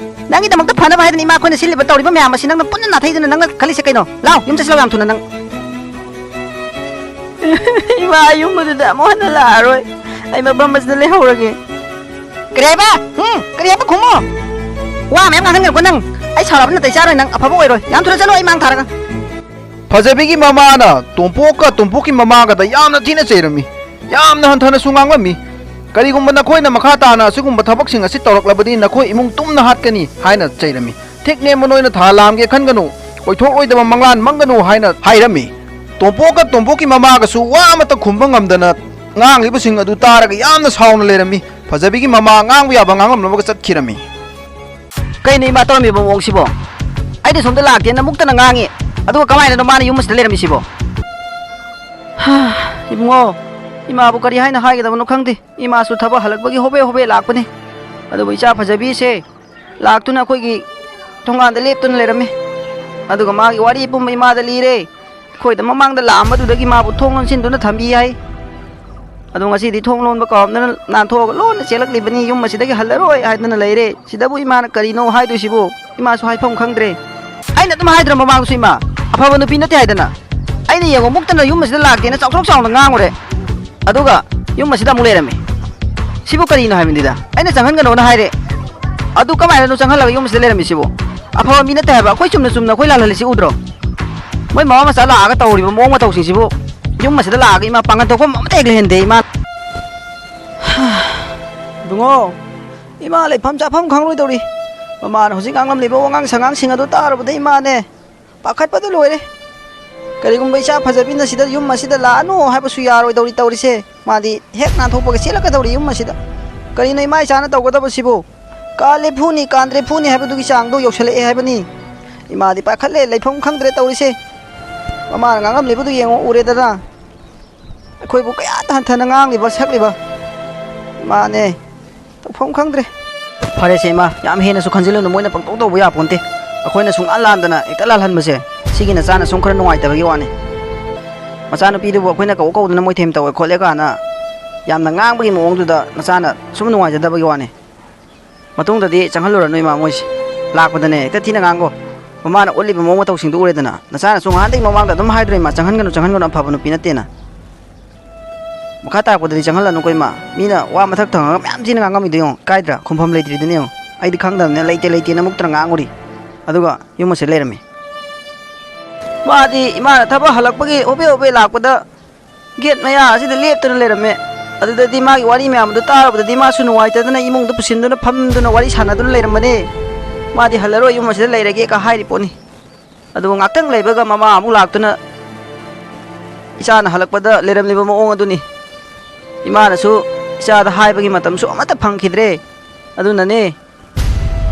ꯅꯪꯒꯤꯗꯃꯛꯇ ꯐꯅꯕ ꯍꯥꯏꯗꯅ ꯏꯃꯥ ꯑꯩꯈꯣꯏꯅ ꯁꯤꯜꯂꯤꯕ ꯇꯧꯔꯤꯕ ꯃꯌꯥꯝ ꯑꯁꯤ ꯅꯪꯅ ꯄꯨꯟꯅ ꯅꯥꯊꯩꯗꯨꯅ ꯅꯪꯅ ꯈꯜꯂꯤꯁꯦ ꯀꯩꯅꯣ? ꯂꯥꯎ, ꯌꯨꯝ ꯆꯠꯁꯤ ꯂꯥꯎ ꯌꯥꯝ ꯊꯨꯅ ꯅꯪ꯫ ꯏꯃꯥ, ꯑꯩ ꯌꯨꯝ ꯑꯗꯨꯗ ꯑꯃꯨꯛ ꯍꯟꯅ ꯂꯥꯛꯑꯔꯣꯏ꯫ ꯑꯩ ꯃꯐꯝ ꯑꯁꯤꯗ ꯂꯩꯍꯧꯔꯒꯦ꯫ ꯀꯔꯤ ꯍꯥꯏꯕ? ꯎꯝ? ꯀꯔꯤ ꯍꯥꯏꯕ ꯈꯨꯝꯃꯣ? ꯋꯥ ꯃꯌꯥꯝ ꯉꯥꯡꯍꯟꯒꯅꯨꯀꯣ ꯅꯪ꯫ ꯑꯩ ꯁꯥꯎꯔꯛꯑꯕ ꯅꯥꯇꯩ ꯆꯥꯔꯣꯏ, ꯅꯪ ꯑꯐꯕ ꯑꯣꯏꯔꯣꯏ꯫ ꯌꯥꯝ ꯊꯨꯅ ꯆꯠꯂꯣ, ꯑꯩ ꯃꯥꯡ ꯊꯥꯔꯒ꯫ ꯐꯖꯕꯤꯒꯤ ꯃꯃꯥꯅ ꯇꯣꯝꯄꯣꯛꯀ ꯇꯣꯝꯄꯣꯛꯀꯤ ꯃꯃꯥꯒꯗ ꯌꯥꯝꯅ ꯊꯤꯅ ꯆꯩꯔꯝꯃꯤ꯫ ꯌꯥꯝꯅ ꯍꯟꯊꯅꯁꯨ ꯉꯥꯡꯂꯝꯃꯤ꯫ "ꯀꯔꯤꯒꯨꯝꯕ ꯅꯈꯣꯏꯅ ꯃꯈꯥ ꯇꯥꯅ ꯑꯁꯤꯒꯨꯝꯕ ꯊꯕꯛꯁꯤꯡ ꯑꯁꯤ ꯇꯧꯔꯛꯂꯕꯗꯤ ꯅꯈꯣꯏ ꯏꯃꯨꯡ ꯇꯨꯝꯅ ꯍꯥꯠꯀꯅꯤ" ꯍꯥꯏꯅ ꯆꯩꯔꯝꯃꯤ꯫ "ꯊꯦꯛꯅꯦꯝꯕ ꯅꯣꯏꯅ ꯊꯥ ꯂꯥꯝꯒꯦ ꯈꯟꯒꯅꯨ, ꯑꯣꯏꯊꯣꯛꯂꯣꯏꯗꯕ ꯃꯪꯂꯥꯟ ꯃꯪꯒꯅꯨ" ꯍꯥꯏꯅ ꯍꯥꯏꯔꯝꯃꯤ꯫ ꯇꯣꯝꯄꯣꯛꯀ ꯇꯣꯝꯄꯣꯛꯀꯤ ꯃꯃꯥꯒꯁꯨ ꯋꯥ ꯑꯃꯠꯇ ꯈꯨꯝꯕ ꯉꯝꯗꯅ ꯉꯥꯡꯂꯤꯕꯁꯤꯡ ꯑꯗꯨ ꯇꯥꯔꯒ ꯌꯥꯝꯅ ꯁꯥꯎꯅ ꯂꯩꯔꯝꯃꯤ꯫ ꯐꯖꯕꯤꯒꯤ ꯃꯃꯥ ꯉꯥꯡꯕ ꯌꯥꯕ ꯉꯥꯡꯂꯝꯂꯝꯃꯒ ꯆꯠꯈꯤꯔꯝꯃꯤ꯫ ꯀꯩꯅꯣ ꯏꯃꯥ ꯇꯧꯔꯝꯃꯤꯕ ꯃꯑꯣꯡꯁꯤꯕꯣ? ꯑꯩꯗꯤ ꯁꯣꯝꯗ ꯂꯥꯛꯇꯦꯅ ꯃꯨꯛꯇꯅ ꯉꯥꯡꯉꯤ, ꯑꯗꯨꯒ ꯀꯃꯥꯏꯅꯅꯣ ꯃꯥꯅ ꯌꯨꯝ ꯑꯁꯤꯗ ꯂꯩꯔꯝꯃꯤꯁꯤꯕꯣ? ꯍꯥ, ꯏꯕꯨꯡꯉꯣ, ꯏꯃꯥꯕꯨ ꯀꯔꯤ ꯍꯥꯏꯅ ꯍꯥꯏꯒꯗꯕꯅꯣ ꯈꯪꯗꯦ꯫ ꯏꯃꯥꯁꯨ ꯊꯕꯛ ꯍꯜꯂꯛꯄꯒꯤ ꯍꯣꯕꯦ ꯍꯣꯕꯦ ꯂꯥꯛꯄꯅꯤ꯫ ꯑꯗꯨꯕꯨ ꯏꯆꯥ ꯐꯖꯕꯤꯁꯦ ꯂꯥꯛꯇꯨꯅ ꯑꯩꯈꯣꯏꯒꯤ ꯊꯣꯡꯒꯥꯟꯗ ꯂꯦꯞꯇꯨꯅ ꯂꯩꯔꯝꯃꯤ꯫ ꯑꯗꯨꯒ ꯃꯥꯒꯤ ꯋꯥꯔꯤ ꯄꯨꯝꯕ ꯏꯃꯥꯗ ꯂꯤꯔꯦ꯫ ꯑꯩꯈꯣꯏꯗ ꯃꯃꯥꯡꯗ ꯂꯥꯛꯑꯝꯕꯗꯨꯗꯒꯤ ꯃꯥꯕꯨ ꯊꯣꯡ ꯂꯣꯟꯁꯤꯟꯗꯨꯅ ꯊꯝꯕꯤ ꯍꯥꯏ꯫ ꯑꯗꯣ ꯉꯁꯤꯗꯤ ꯊꯣꯡ ꯂꯣꯟꯕ ꯀꯥꯎꯔꯝꯗꯅ ꯅꯥꯟꯊꯣꯛꯑꯒ ꯂꯣꯟꯅ ꯆꯦꯜꯂꯛꯂꯤꯕꯅꯤ, ꯌꯨꯝ ꯑꯁꯤꯗꯒꯤ ꯍꯜꯂꯔꯣꯏ ꯍꯥꯏꯗꯅ ꯂꯩꯔꯦ꯫ ꯁꯤꯗꯕꯨ ꯏꯃꯥꯅ ꯀꯔꯤꯅꯣ ꯍꯥꯏꯗꯣꯏꯁꯤꯕꯨ? ꯏꯃꯥꯁꯨ ꯍꯥꯏꯐꯝ ꯈꯪꯗ꯭ꯔꯦ꯫ ꯑꯩꯅ ꯑꯗꯨꯝ ꯍꯥꯏꯗ꯭ꯔꯣ ꯃꯃꯥꯡꯗꯁꯨ, ꯏꯃꯥ ꯑꯐꯕ ꯅꯨꯄꯤ ꯅꯠꯇꯦ ꯍꯥꯏꯗꯅ? ꯑꯩꯅ ꯌꯦꯡꯉꯣ, ꯃꯨꯛꯇꯅ ꯌꯨꯝ ꯑꯁꯤꯗ ꯂꯥꯛꯇꯦꯅ ꯆꯥꯎꯊꯣꯛ ꯆꯥꯎꯅ ꯉꯥꯡꯉꯨꯔꯦ꯫ ꯑꯗꯨꯒ ꯌꯨꯝ ꯑꯁꯤꯗ ꯑꯃꯨꯛ ꯂꯩꯔꯝꯃꯤ꯫ ꯁꯤꯕꯨ ꯀꯔꯤꯅꯣ ꯍꯥꯏꯕꯅꯤꯗ? ꯑꯩꯅ ꯆꯪꯍꯟꯒꯅꯣꯅ ꯍꯥꯏꯔꯦ꯫ ꯑꯗꯨ ꯀꯃꯥꯏꯅꯅꯣ ꯆꯪꯍꯜꯂꯒ ꯌꯨꯝ ꯑꯁꯤꯗ ꯂꯩꯔꯝꯃꯤꯁꯤꯕꯨ? ꯑꯐꯕ ꯃꯤ ꯅꯠꯇꯦ ꯍꯥꯏꯕ꯫ ꯑꯩꯈꯣꯏ ꯆꯨꯝꯅ ꯆꯨꯝꯅ ꯑꯩꯈꯣꯏ ꯂꯥꯜꯍꯜꯂꯤꯁꯤ ꯎꯗ꯭ꯔꯣ? ꯃꯣꯏ ꯃꯃꯥ ꯃꯆꯥ ꯂꯥꯛꯑꯒ ꯇꯧꯔꯤꯕ ꯃꯑꯣꯡ ꯃꯇꯧꯁꯤꯡꯁꯤꯕꯨ, ꯌꯨꯝ ꯑꯁꯤꯗ ꯂꯥꯛꯑꯒ ꯏꯃꯥ ꯄꯥꯡꯒꯜ ꯊꯣꯛꯐꯝ ꯑꯃꯠꯇ ꯍꯦꯛ ꯂꯩꯍꯟꯗꯦ ꯏꯃꯥ꯫ ꯏꯕꯨꯡꯉꯣ, ꯏꯃꯥ ꯂꯩꯐꯝ ꯆꯥꯐꯝ ꯈꯪꯂꯣꯏꯗꯧꯔꯤ꯫ ꯃꯃꯥꯅ ꯍꯧꯖꯤꯛ ꯉꯥꯡꯂꯝꯂꯤꯕ ꯋꯥꯉꯥꯡ ꯁꯉꯥꯡꯁꯤꯡ ꯑꯗꯨ ꯇꯥꯔꯨꯕꯗ ꯏꯃꯥꯅꯦ ꯄꯥꯈꯠꯄꯗ ꯂꯣꯏꯔꯦ꯫ ꯀꯔꯤꯒꯨꯝꯕ ꯏꯆꯥ ꯐꯖꯕꯤꯅ ꯁꯤꯗ, ꯌꯨꯝ ꯑꯁꯤꯗ ꯂꯥꯛꯑꯅꯨ ꯍꯥꯏꯕꯁꯨ ꯌꯥꯔꯣꯏꯗꯧꯔꯤ ꯇꯧꯔꯤꯁꯦ꯫ ꯃꯥꯗꯤ ꯍꯦꯛ ꯅꯥꯟꯊꯣꯛꯄꯒ ꯆꯦꯜꯂꯛꯀꯗꯧꯔꯤ ꯌꯨꯝ ꯑꯁꯤꯗ꯫ ꯀꯔꯤꯅꯣ ꯏꯃꯥ ꯏꯆꯥꯅ ꯇꯧꯒꯗꯕꯁꯤꯕꯨ? ꯀꯥꯜꯂꯦ ꯐꯨꯅꯤ, ꯀꯥꯟꯗ꯭ꯔꯦ ꯐꯨꯅꯤ ꯍꯥꯏꯕꯗꯨꯒꯤ ꯆꯥꯡꯗꯣ ꯌꯧꯁꯜꯂꯛꯑꯦ ꯍꯥꯏꯕꯅꯤ꯫ ꯏꯃꯥꯗꯤ ꯄꯥꯈꯠꯂꯦ, ꯂꯩꯐꯝ ꯈꯪꯗ꯭ꯔꯦ ꯇꯧꯔꯤꯁꯦ꯫ ꯃꯃꯥꯅ ꯉꯥꯡꯂꯝꯂꯤꯕꯗꯨ ꯌꯦꯡꯉꯣ, ꯎꯔꯦꯗꯅ꯫ ꯑꯩꯈꯣꯏꯕꯨ ꯀꯌꯥꯗ ꯍꯟꯊꯅ ꯉꯥꯡꯂꯤꯕ, ꯁꯛꯂꯤꯕ꯫ ꯏꯃꯥꯅꯦ, ꯇꯧꯐꯝ ꯈꯪꯗ꯭ꯔꯦ꯫ ꯐꯔꯦꯁꯦ ꯏꯃꯥ, ꯌꯥꯝ ꯍꯦꯟꯅꯁꯨ ꯈꯟꯖꯤꯜꯂꯨꯅꯨ, ꯃꯣꯏꯅ ꯄꯪꯇꯧ ꯇꯧꯕ ꯌꯥꯄꯣꯟꯇꯦ꯫ ꯑꯩꯈꯣꯏꯅ ꯁꯨꯡꯂꯥꯟ ꯂꯥꯟꯗꯅ ꯍꯦꯛꯇ ꯂꯥꯜꯍꯟꯕꯁꯦ, ꯁꯤꯒꯤ ꯅꯆꯥꯅ ꯁꯨꯝ ꯈꯔ ꯅꯨꯡꯉꯥꯏꯇꯕꯒꯤ ꯋꯥꯅꯤ꯫ ꯃꯆꯥꯅꯨꯄꯤꯗꯨꯕꯨ ꯑꯩꯈꯣꯏꯅ ꯀꯧ ꯀꯧꯗꯅ ꯃꯣꯏ ꯊꯦꯝ ꯇꯧꯋꯦ ꯈꯣꯠꯂꯦ ꯀꯥꯏꯅ ꯌꯥꯝꯅ ꯉꯥꯡꯕꯒꯤ ꯃꯑꯣꯡꯗꯨꯗ ꯅꯆꯥꯅ ꯁꯨꯝ ꯅꯨꯡꯉꯥꯏꯖꯗꯕꯒꯤ ꯋꯥꯅꯤ꯫ ꯃꯇꯨꯡꯗꯗꯤ ꯆꯪꯍꯜꯂꯨꯔꯅꯨ ꯏꯃꯥ ꯃꯣꯏꯁꯦ꯫ ꯂꯥꯛꯄꯗꯅꯦ ꯍꯦꯛꯇ ꯊꯤꯅ ꯉꯥꯡꯒꯣ꯫ ꯃꯃꯥꯅ ꯎꯠꯂꯤꯕ ꯃꯑꯣꯡ ꯃꯇꯧꯁꯤꯡꯗꯨ ꯎꯔꯦꯗꯅ꯫ ꯅꯆꯥꯅꯁꯨ ꯉꯍꯥꯟꯗꯒꯤ ꯃꯃꯥꯡꯗ ꯑꯗꯨꯝ ꯍꯥꯏꯗ꯭ꯔꯣ ꯏꯃꯥ, "ꯆꯪꯍꯟꯒꯅꯨ, ꯆꯪꯍꯟꯒꯅꯨ, ꯑꯐꯕ ꯅꯨꯄꯤ ꯅꯠꯇꯦꯅ"? ꯃꯈꯥ ꯇꯥꯔꯛꯄꯗꯗꯤ ꯆꯪꯍꯜꯂꯅꯨꯀꯣ ꯏꯃꯥ꯫ ꯃꯤꯅ ꯋꯥ ꯃꯊꯛ ꯊꯪꯉꯒ ꯃꯌꯥꯝ ꯊꯤꯅ ꯉꯥꯡꯉꯝꯃꯤꯗꯣ ꯌꯦꯡꯉꯣ꯫ ꯏꯀꯥꯏꯗ꯭ꯔꯥ? ꯈꯨꯝꯐꯝ ꯂꯩꯇ꯭ꯔꯤꯗꯨꯅꯦ ꯌꯦꯡꯉꯣ꯫ ꯑꯩꯗꯤ ꯈꯪꯗꯕꯅꯤꯅ ꯂꯩꯇꯦ ꯂꯩꯇꯦꯅ ꯃꯨꯛꯇꯅ ꯉꯥꯡꯉꯨꯔꯤ꯫ ꯑꯗꯨꯒ ꯌꯨꯝ ꯑꯁꯤꯗ ꯂꯩꯔꯝꯃꯤ꯫ ꯃꯥꯗꯤ ꯏꯃꯥꯅ ꯊꯕꯛ ꯍꯜꯂꯛꯄꯒꯤ ꯍꯣꯕꯦ ꯍꯣꯕꯦ ꯂꯥꯛꯄꯗ ꯒꯦꯠ ꯃꯌꯥ ꯑꯁꯤꯗ ꯂꯦꯞꯇꯨꯅ ꯂꯩꯔꯝꯃꯦ꯫ ꯑꯗꯨꯗꯗꯤ ꯃꯥꯒꯤ ꯋꯥꯔꯤ ꯃꯌꯥꯝꯗꯨ ꯇꯥꯔꯨꯕꯗꯗꯤ ꯃꯥꯁꯨ ꯅꯨꯡꯉꯥꯏꯇꯗꯅ ꯏꯃꯨꯡꯗ ꯄꯨꯁꯤꯟꯗꯨꯅ ꯐꯝꯗꯨꯅ ꯋꯥꯔꯤ ꯁꯥꯟꯅꯗꯨꯅ ꯂꯩꯔꯝꯕꯅꯦ꯫ ꯃꯥꯗꯤ ꯍꯜꯂꯔꯣꯏ, ꯌꯨꯝ ꯑꯁꯤꯗ ꯂꯩꯔꯒꯦ ꯀ ꯍꯥꯏꯔꯤ ꯄꯣꯠꯅꯤ꯫ ꯑꯗꯨꯒ ꯉꯥꯛꯇꯪ ꯂꯩꯕꯒ ꯃꯃꯥ ꯑꯃꯨꯛ ꯂꯥꯛꯇꯨꯅ ꯏꯆꯥꯅ ꯍꯜꯂꯛꯄꯗ ꯂꯩꯔꯝꯂꯤꯕ ꯃꯑꯣꯡ ꯑꯗꯨꯅꯤ꯫ ꯏꯃꯥꯅꯁꯨ ꯏꯆꯥꯗ ꯍꯥꯏꯕꯒꯤ ꯃꯇꯝꯁꯨ ꯑꯃꯠꯇ ꯐꯪꯈꯤꯗ꯭ꯔꯦ꯫ ꯑꯗꯨꯅꯅꯦ,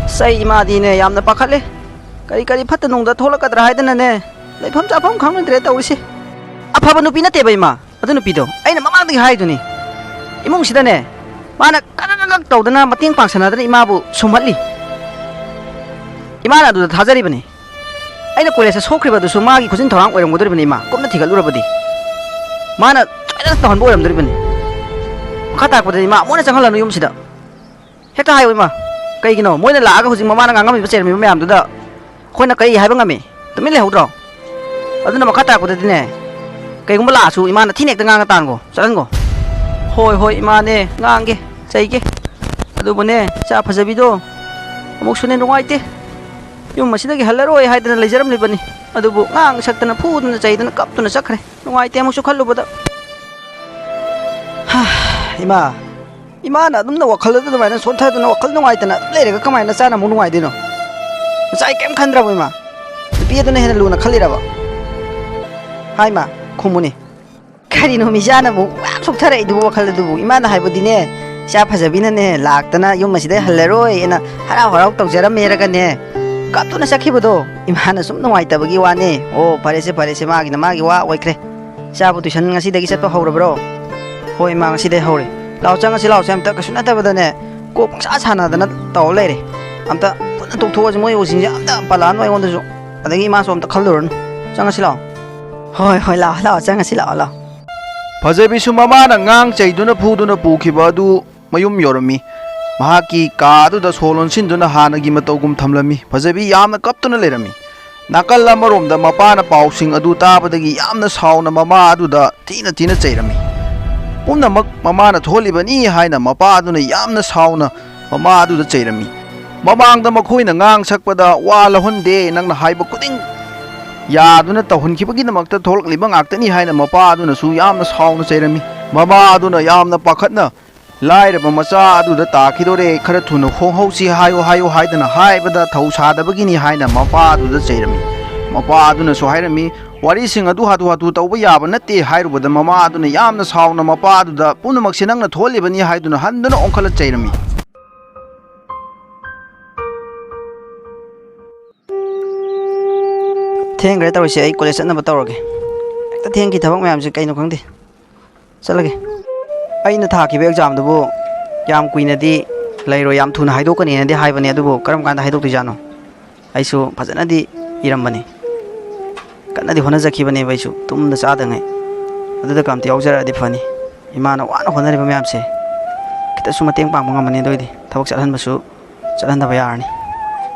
ꯑꯁ, ꯑꯩ ꯏꯃꯥꯗꯤꯅꯦ ꯌꯥꯝꯅ ꯄꯥꯈꯠꯂꯦ꯫ ꯀꯔꯤ ꯀꯔꯤ ꯐꯠꯇ ꯅꯨꯡꯗ ꯊꯣꯛꯂꯛꯀꯗ꯭ꯔꯥ ꯍꯥꯏꯗꯅꯅꯦ, ꯂꯩꯐꯝ ꯆꯥꯐꯝ ꯈꯪꯅꯗ꯭ꯔꯦ ꯇꯧꯔꯤꯁꯦ꯫ ꯑꯐꯕ ꯅꯨꯄꯤ ꯅꯠꯇꯦꯕ ꯏꯃꯥ꯫ ꯑꯗꯨ ꯅꯨꯄꯤꯗꯣ ꯑꯩꯅ ꯃꯃꯥꯡꯗꯒꯤ ꯍꯥꯏꯗꯨꯅꯤ, ꯏꯃꯨꯡꯁꯤꯗꯅꯦ ꯃꯥꯅ ꯀꯔꯛ ꯀꯔꯛ ꯇꯧꯗꯅ ꯃꯇꯦꯡ ꯄꯥꯡꯁꯟꯅꯗꯅ ꯏꯃꯥꯕꯨ ꯁꯨꯝꯍꯠꯂꯤ꯫ ꯏꯃꯥꯅ ꯑꯗꯨꯗ ꯊꯥꯖꯔꯤꯕꯅꯤ꯫ ꯑꯩꯅ ꯀꯣꯂꯦꯖꯇ ꯁꯣꯛꯈ꯭ꯔꯤꯕ ꯑꯗꯨꯁꯨ ꯃꯥꯒꯤ ꯈꯨꯖꯤꯟ ꯊꯧꯔꯥꯡ ꯑꯣꯏꯔꯝꯒꯗꯧꯔꯤꯕꯅꯤ ꯏꯃꯥ, ꯀꯨꯞꯅ ꯊꯤꯒꯠꯂꯨꯔꯕꯗꯤ꯫ ꯃꯥꯅ ꯁꯣꯏꯗꯅ ꯇꯧꯍꯟꯕ ꯑꯣꯏꯔꯝꯗꯣꯔꯤꯕꯅꯤ꯫ ꯃꯈꯥ ꯇꯥꯔꯛꯄꯗꯗꯤ ꯏꯃꯥ ꯑꯃꯨꯛ ꯍꯟꯅ ꯆꯪꯍꯜꯂꯅꯨ ꯌꯨꯝꯁꯤꯗ꯫ ꯍꯦꯛꯇ ꯍꯥꯏꯌꯨ ꯏꯃꯥ꯫ ꯀꯩꯒꯤꯅꯣ? ꯃꯣꯏꯅ ꯂꯥꯛꯑꯒ ꯍꯧꯖꯤꯛ ꯃꯃꯥꯅ ꯉꯥꯡꯉꯝꯃꯤꯕ ꯆꯩꯔꯝꯃꯤꯕ ꯃꯌꯥꯝꯗꯨꯗ ꯑꯩꯈꯣꯏꯅ ꯀꯔꯤ ꯍꯥꯏꯕ ꯉꯝꯃꯤ? ꯇꯨꯃꯤꯟ ꯂꯩꯍꯧꯗ꯭ꯔꯣ? ꯑꯗꯨꯅ ꯃꯈꯥ ꯇꯥꯔꯛꯄꯗꯗꯤꯅꯦ, ꯀꯩꯒꯨꯝꯕ ꯂꯥꯛꯑꯁꯨ ꯏꯃꯥꯅ ꯊꯤꯅ ꯍꯦꯛꯇ ꯉꯥꯡꯉ ꯇꯥꯟꯒꯣ, ꯆꯠꯍꯟꯒꯣ꯫ "ꯍꯣꯏ, ꯍꯣꯏ, ꯏꯃꯥꯅꯦ, ꯉꯥꯡꯒꯦ, ꯆꯩꯒꯦ꯫ ꯑꯗꯨꯕꯨꯅꯦ, ꯏꯆꯥ ꯐꯖꯕꯤꯗꯣ ꯑꯃꯨꯛꯁꯨꯅꯦ ꯅꯨꯡꯉꯥꯏꯇꯦ꯫ ꯌꯨꯝ ꯑꯁꯤꯗꯒꯤ ꯍꯜꯂꯔꯣꯏ ꯍꯥꯏꯗꯅ ꯂꯩꯖꯔꯝꯂꯤꯕꯅꯤ꯫ ꯑꯗꯨꯕꯨ ꯉꯥꯡ ꯁꯛꯇꯅ, ꯐꯨꯗꯅ, ꯆꯩꯗꯅ, ꯀꯞꯇꯨꯅ ꯆꯠꯈ꯭ꯔꯦ꯫ ꯅꯨꯡꯉꯥꯏꯇꯦ ꯑꯃꯨꯛꯁꯨ ꯈꯜꯂꯨꯕꯗ꯫" ꯍꯥ, ꯏꯃꯥ, ꯏꯃꯥꯅ ꯑꯗꯨꯝꯅ ꯋꯥꯈꯜ ꯑꯗꯨ ꯑꯗꯨꯃꯥꯏꯅ ꯁꯣꯟꯊꯗꯅ, ꯋꯥꯈꯜ ꯅꯨꯡꯉꯥꯏꯇꯅ ꯑꯗꯨꯝ ꯂꯩꯔꯒ ꯀꯃꯥꯏꯅ ꯅꯆꯥꯅ ꯑꯃꯨꯛ ꯅꯨꯡꯉꯥꯏꯗꯣꯏꯅꯣ? ꯅꯆꯥ ꯑꯩ ꯀꯩꯝ ꯈꯟꯗ꯭ꯔꯕꯣ ꯏꯃꯥ? ꯅꯨꯄꯤ ꯑꯗꯨꯅ ꯍꯦꯟꯅ ꯂꯨꯅ ꯈꯜꯂꯤꯔꯕ? ꯍꯥꯏ ꯏꯃꯥ, ꯈꯨꯝꯃꯨꯅꯦ꯫ ꯀꯔꯤꯅꯣ ꯃꯤꯆꯥꯅ ꯑꯃꯨꯛ ꯃꯌꯥꯝ ꯁꯣꯛꯊꯔꯛꯏꯗꯨꯕꯨ ꯋꯥꯈꯜ ꯑꯗꯨꯕꯨ? ꯏꯃꯥꯅ ꯍꯥꯏꯕꯗꯤꯅꯦ, ꯏꯆꯥ ꯐꯖꯕꯤꯅꯅꯦ ꯂꯥꯛꯇꯅ ꯌꯨꯝ ꯑꯁꯤꯗ ꯍꯜꯂꯔꯣꯏ ꯑꯅ ꯍꯔꯥꯎ ꯍꯔꯥꯎ ꯇꯧꯖꯔꯝꯃꯦꯔꯒꯅꯦ, ꯀꯞꯇꯨꯅ ꯆꯠꯈꯤꯕꯗꯣ ꯏꯃꯥꯅ ꯁꯨꯝ ꯅꯨꯡꯉꯥꯏꯇꯕꯒꯤ ꯋꯥꯅꯦ꯫ ꯑꯣ, ꯐꯔꯦꯁꯦ, ꯐꯔꯦꯁꯦ, ꯃꯥꯒꯤꯅ ꯃꯥꯒꯤ ꯋꯥ ꯑꯣꯏꯈ꯭ꯔꯦ꯫ ꯏꯆꯥꯕꯨ ꯇꯨꯏꯁꯟ ꯉꯁꯤꯗꯒꯤ ꯆꯠꯄ ꯍꯧꯔꯕ꯭ꯔꯣ? ꯍꯣꯏ ꯏꯃꯥ, ꯉꯁꯤꯗꯒꯤ ꯍꯧꯔꯦ꯫ ꯂꯥꯛꯑꯣ, ꯆꯪꯉꯁꯤ ꯂꯥꯛꯑꯣꯁꯦ꯫ ꯑꯝꯇ ꯀꯩꯁꯨ ꯅꯠꯇꯕꯗꯅꯦ, ꯀꯣꯛ ꯄꯪꯁꯥ ꯁꯥꯟꯅꯗꯅ ꯇꯧꯔ ꯂꯩꯔꯦ꯫ ꯑꯝꯇ ꯄꯨꯟꯅ ꯇꯣꯛꯊꯣꯛꯑꯁꯤ, ꯃꯣꯏ ꯎꯁꯤꯡꯁꯦ ꯑꯝꯇ ꯄꯜꯂꯛꯑꯅꯨ ꯑꯩꯉꯣꯟꯗꯁꯨ꯫ ꯑꯗꯒꯤ ꯏꯃꯥꯁꯨ ꯑꯝꯇ ꯈꯜꯂꯨꯔꯅꯨ꯫ ꯆꯪꯉꯁꯤ ꯂꯥꯛꯑꯣ꯫ ꯍꯣꯏ, ꯍꯣꯏ, ꯂꯥꯛꯑꯣ, ꯂꯥꯛꯑꯣ, ꯆꯪꯉꯁꯤ ꯂꯥꯛꯑꯣ, ꯂꯥꯛꯑꯣ꯫ ꯐꯖꯕꯤꯁꯨ ꯃꯃꯥꯅ ꯉꯥꯡ ꯆꯩꯗꯨꯅ ꯐꯨꯗꯨꯅ ꯄꯨꯈꯤꯕ ꯑꯗꯨ ꯃꯌꯨꯝ ꯌꯧꯔꯝꯃꯤ꯫ ꯃꯍꯥꯛꯀꯤ ꯀꯥ ꯑꯗꯨꯗ ꯁꯣ ꯂꯣꯟꯁꯤꯟꯗꯨꯅ ꯍꯥꯟꯅꯒꯤ ꯃꯇꯧꯒꯨꯝ ꯊꯝꯂꯝꯃꯤ꯫ ꯐꯖꯕꯤ ꯌꯥꯝꯅ ꯀꯞꯇꯨꯅ ꯂꯩꯔꯝꯃꯤ꯫ ꯅꯥꯀꯜ ꯑꯃꯔꯣꯝꯗ ꯃꯄꯥꯅ ꯄꯥꯎꯁꯤꯡ ꯑꯗꯨ ꯇꯥꯕꯗꯒꯤ ꯌꯥꯝꯅ ꯁꯥꯎꯅ ꯃꯃꯥ ꯑꯗꯨꯗ ꯊꯤꯅ ꯊꯤꯅ ꯆꯩꯔꯝꯃꯤ꯫ ꯄꯨꯝꯅꯃꯛ ꯃꯃꯥꯅ ꯊꯣꯛꯍꯜꯂꯤꯕꯅꯤ ꯍꯥꯏꯅ ꯃꯄꯥ ꯑꯗꯨꯅ ꯌꯥꯝꯅ ꯁꯥꯎꯅ ꯃꯃꯥ ꯑꯗꯨꯗ ꯆꯩꯔꯝꯃꯤ꯫ ꯃꯃꯥꯡꯗ ꯃꯈꯣꯏꯅ ꯉꯥꯡ ꯁꯛꯄꯗ ꯋꯥ ꯂꯧꯍꯟꯗꯦ, ꯅꯪꯅ ꯍꯥꯏꯕ ꯈꯨꯗꯤꯡ ꯌꯥꯗꯨꯅ ꯇꯧꯍꯟꯈꯤꯕꯒꯤꯗꯃꯛꯇ ꯊꯣꯛꯂꯛꯂꯤꯕ ꯉꯥꯛꯇꯅꯤ ꯍꯥꯏꯅ ꯃꯄꯥ ꯑꯗꯨꯅꯁꯨ ꯌꯥꯝꯅ ꯁꯥꯎꯅ ꯆꯩꯔꯝꯃꯤ꯫ ꯃꯃꯥ ꯑꯗꯨꯅ ꯌꯥꯝꯅ ꯄꯥꯈꯠꯅ ꯂꯥꯏꯔꯕ ꯃꯆꯥ ꯑꯗꯨꯗ ꯇꯥꯈꯤꯗꯣꯔꯦ, ꯈꯔ ꯊꯨꯅ ꯍꯣꯡꯍꯧꯁꯤ ꯍꯥꯏꯌꯨ, ꯍꯥꯏꯌꯨ ꯍꯥꯏꯗꯅ ꯍꯥꯏꯕꯗ ꯊꯧ ꯁꯥꯗꯕꯒꯤꯅꯤ ꯍꯥꯏꯅ ꯃꯄꯥ ꯑꯗꯨꯗ ꯆꯩꯔꯝꯃꯤ꯫ ꯃꯄꯥ ꯑꯗꯨꯅꯁꯨ ꯍꯥꯏꯔꯝꯃꯤ, "ꯋꯥꯔꯤꯁꯤꯡ ꯑꯗꯨ ꯍꯥꯊꯨ ꯍꯥꯊꯨ ꯇꯧꯕ ꯌꯥꯕ ꯅꯠꯇꯦ" ꯍꯥꯏꯔꯨꯕꯗ ꯃꯃꯥ ꯑꯗꯨꯅ ꯌꯥꯝꯅ ꯁꯥꯎꯅ ꯃꯄꯥ ꯑꯗꯨꯗ "ꯄꯨꯝꯅꯃꯛꯁꯦ ꯅꯪꯅ ꯊꯣꯛꯍꯜꯂꯤꯕꯅꯤ" ꯍꯥꯏꯗꯨꯅ ꯍꯟꯗꯨꯅ ꯑꯣꯟꯈꯠꯂ ꯆꯩꯔꯝꯃꯤ꯫ ꯊꯦꯡꯈ꯭ꯔꯦ ꯇꯧꯔꯤꯁꯦ, ꯑꯩ ꯀꯣꯂꯦꯖ ꯆꯠꯅꯕ ꯇꯧꯔꯒꯦ꯫ ꯍꯦꯛꯇ ꯊꯦꯡꯈꯤ ꯊꯕꯛ ꯃꯌꯥꯝꯁꯦ, ꯀꯩꯅꯣ ꯈꯪꯗꯦ꯫ ꯆꯠꯂꯒꯦ꯫ ꯑꯩꯅ ꯊꯥꯈꯤꯕ ꯑꯦꯛꯖꯥꯝꯗꯨꯕꯨ ꯌꯥꯝ ꯀꯨꯏꯅꯗꯤ ꯂꯩꯔꯣꯏ, ꯌꯥꯝ ꯊꯨꯅ ꯍꯥꯏꯗꯣꯛꯀꯅꯤꯅꯗꯤ ꯍꯥꯏꯕꯅꯦ, ꯑꯗꯨꯕꯨ ꯀꯔꯝ ꯀꯥꯟꯗ ꯍꯥꯏꯗꯣꯛꯇꯣꯏꯖꯥꯠꯅꯣ? ꯑꯩꯁꯨ ꯐꯖꯅꯗꯤ ꯏꯔꯝꯕꯅꯤ, ꯀꯟꯅꯗꯤ ꯍꯣꯠꯅꯖꯈꯤꯕꯅꯦꯕ ꯑꯩꯁꯨ ꯇꯨꯝꯗ ꯆꯥꯗꯉꯩ꯫ ꯑꯗꯨꯗ ꯀꯝꯇ ꯌꯥꯎꯖꯔꯛꯑꯗꯤ ꯐꯅꯤ꯫ ꯏꯃꯥꯅ ꯋꯥꯅ ꯍꯣꯠꯅꯔꯤꯕ ꯃꯌꯥꯝꯁꯦ ꯈꯤꯇꯁꯨ ꯃꯇꯦꯡ ꯄꯥꯡꯕ ꯉꯝꯃꯅꯤ, ꯑꯗꯨ ꯑꯣꯏꯗꯤ ꯊꯕꯛ ꯆꯠꯍꯟꯕꯁꯨ ꯆꯠꯍꯟꯗꯕ ꯌꯥꯔꯅꯤ꯫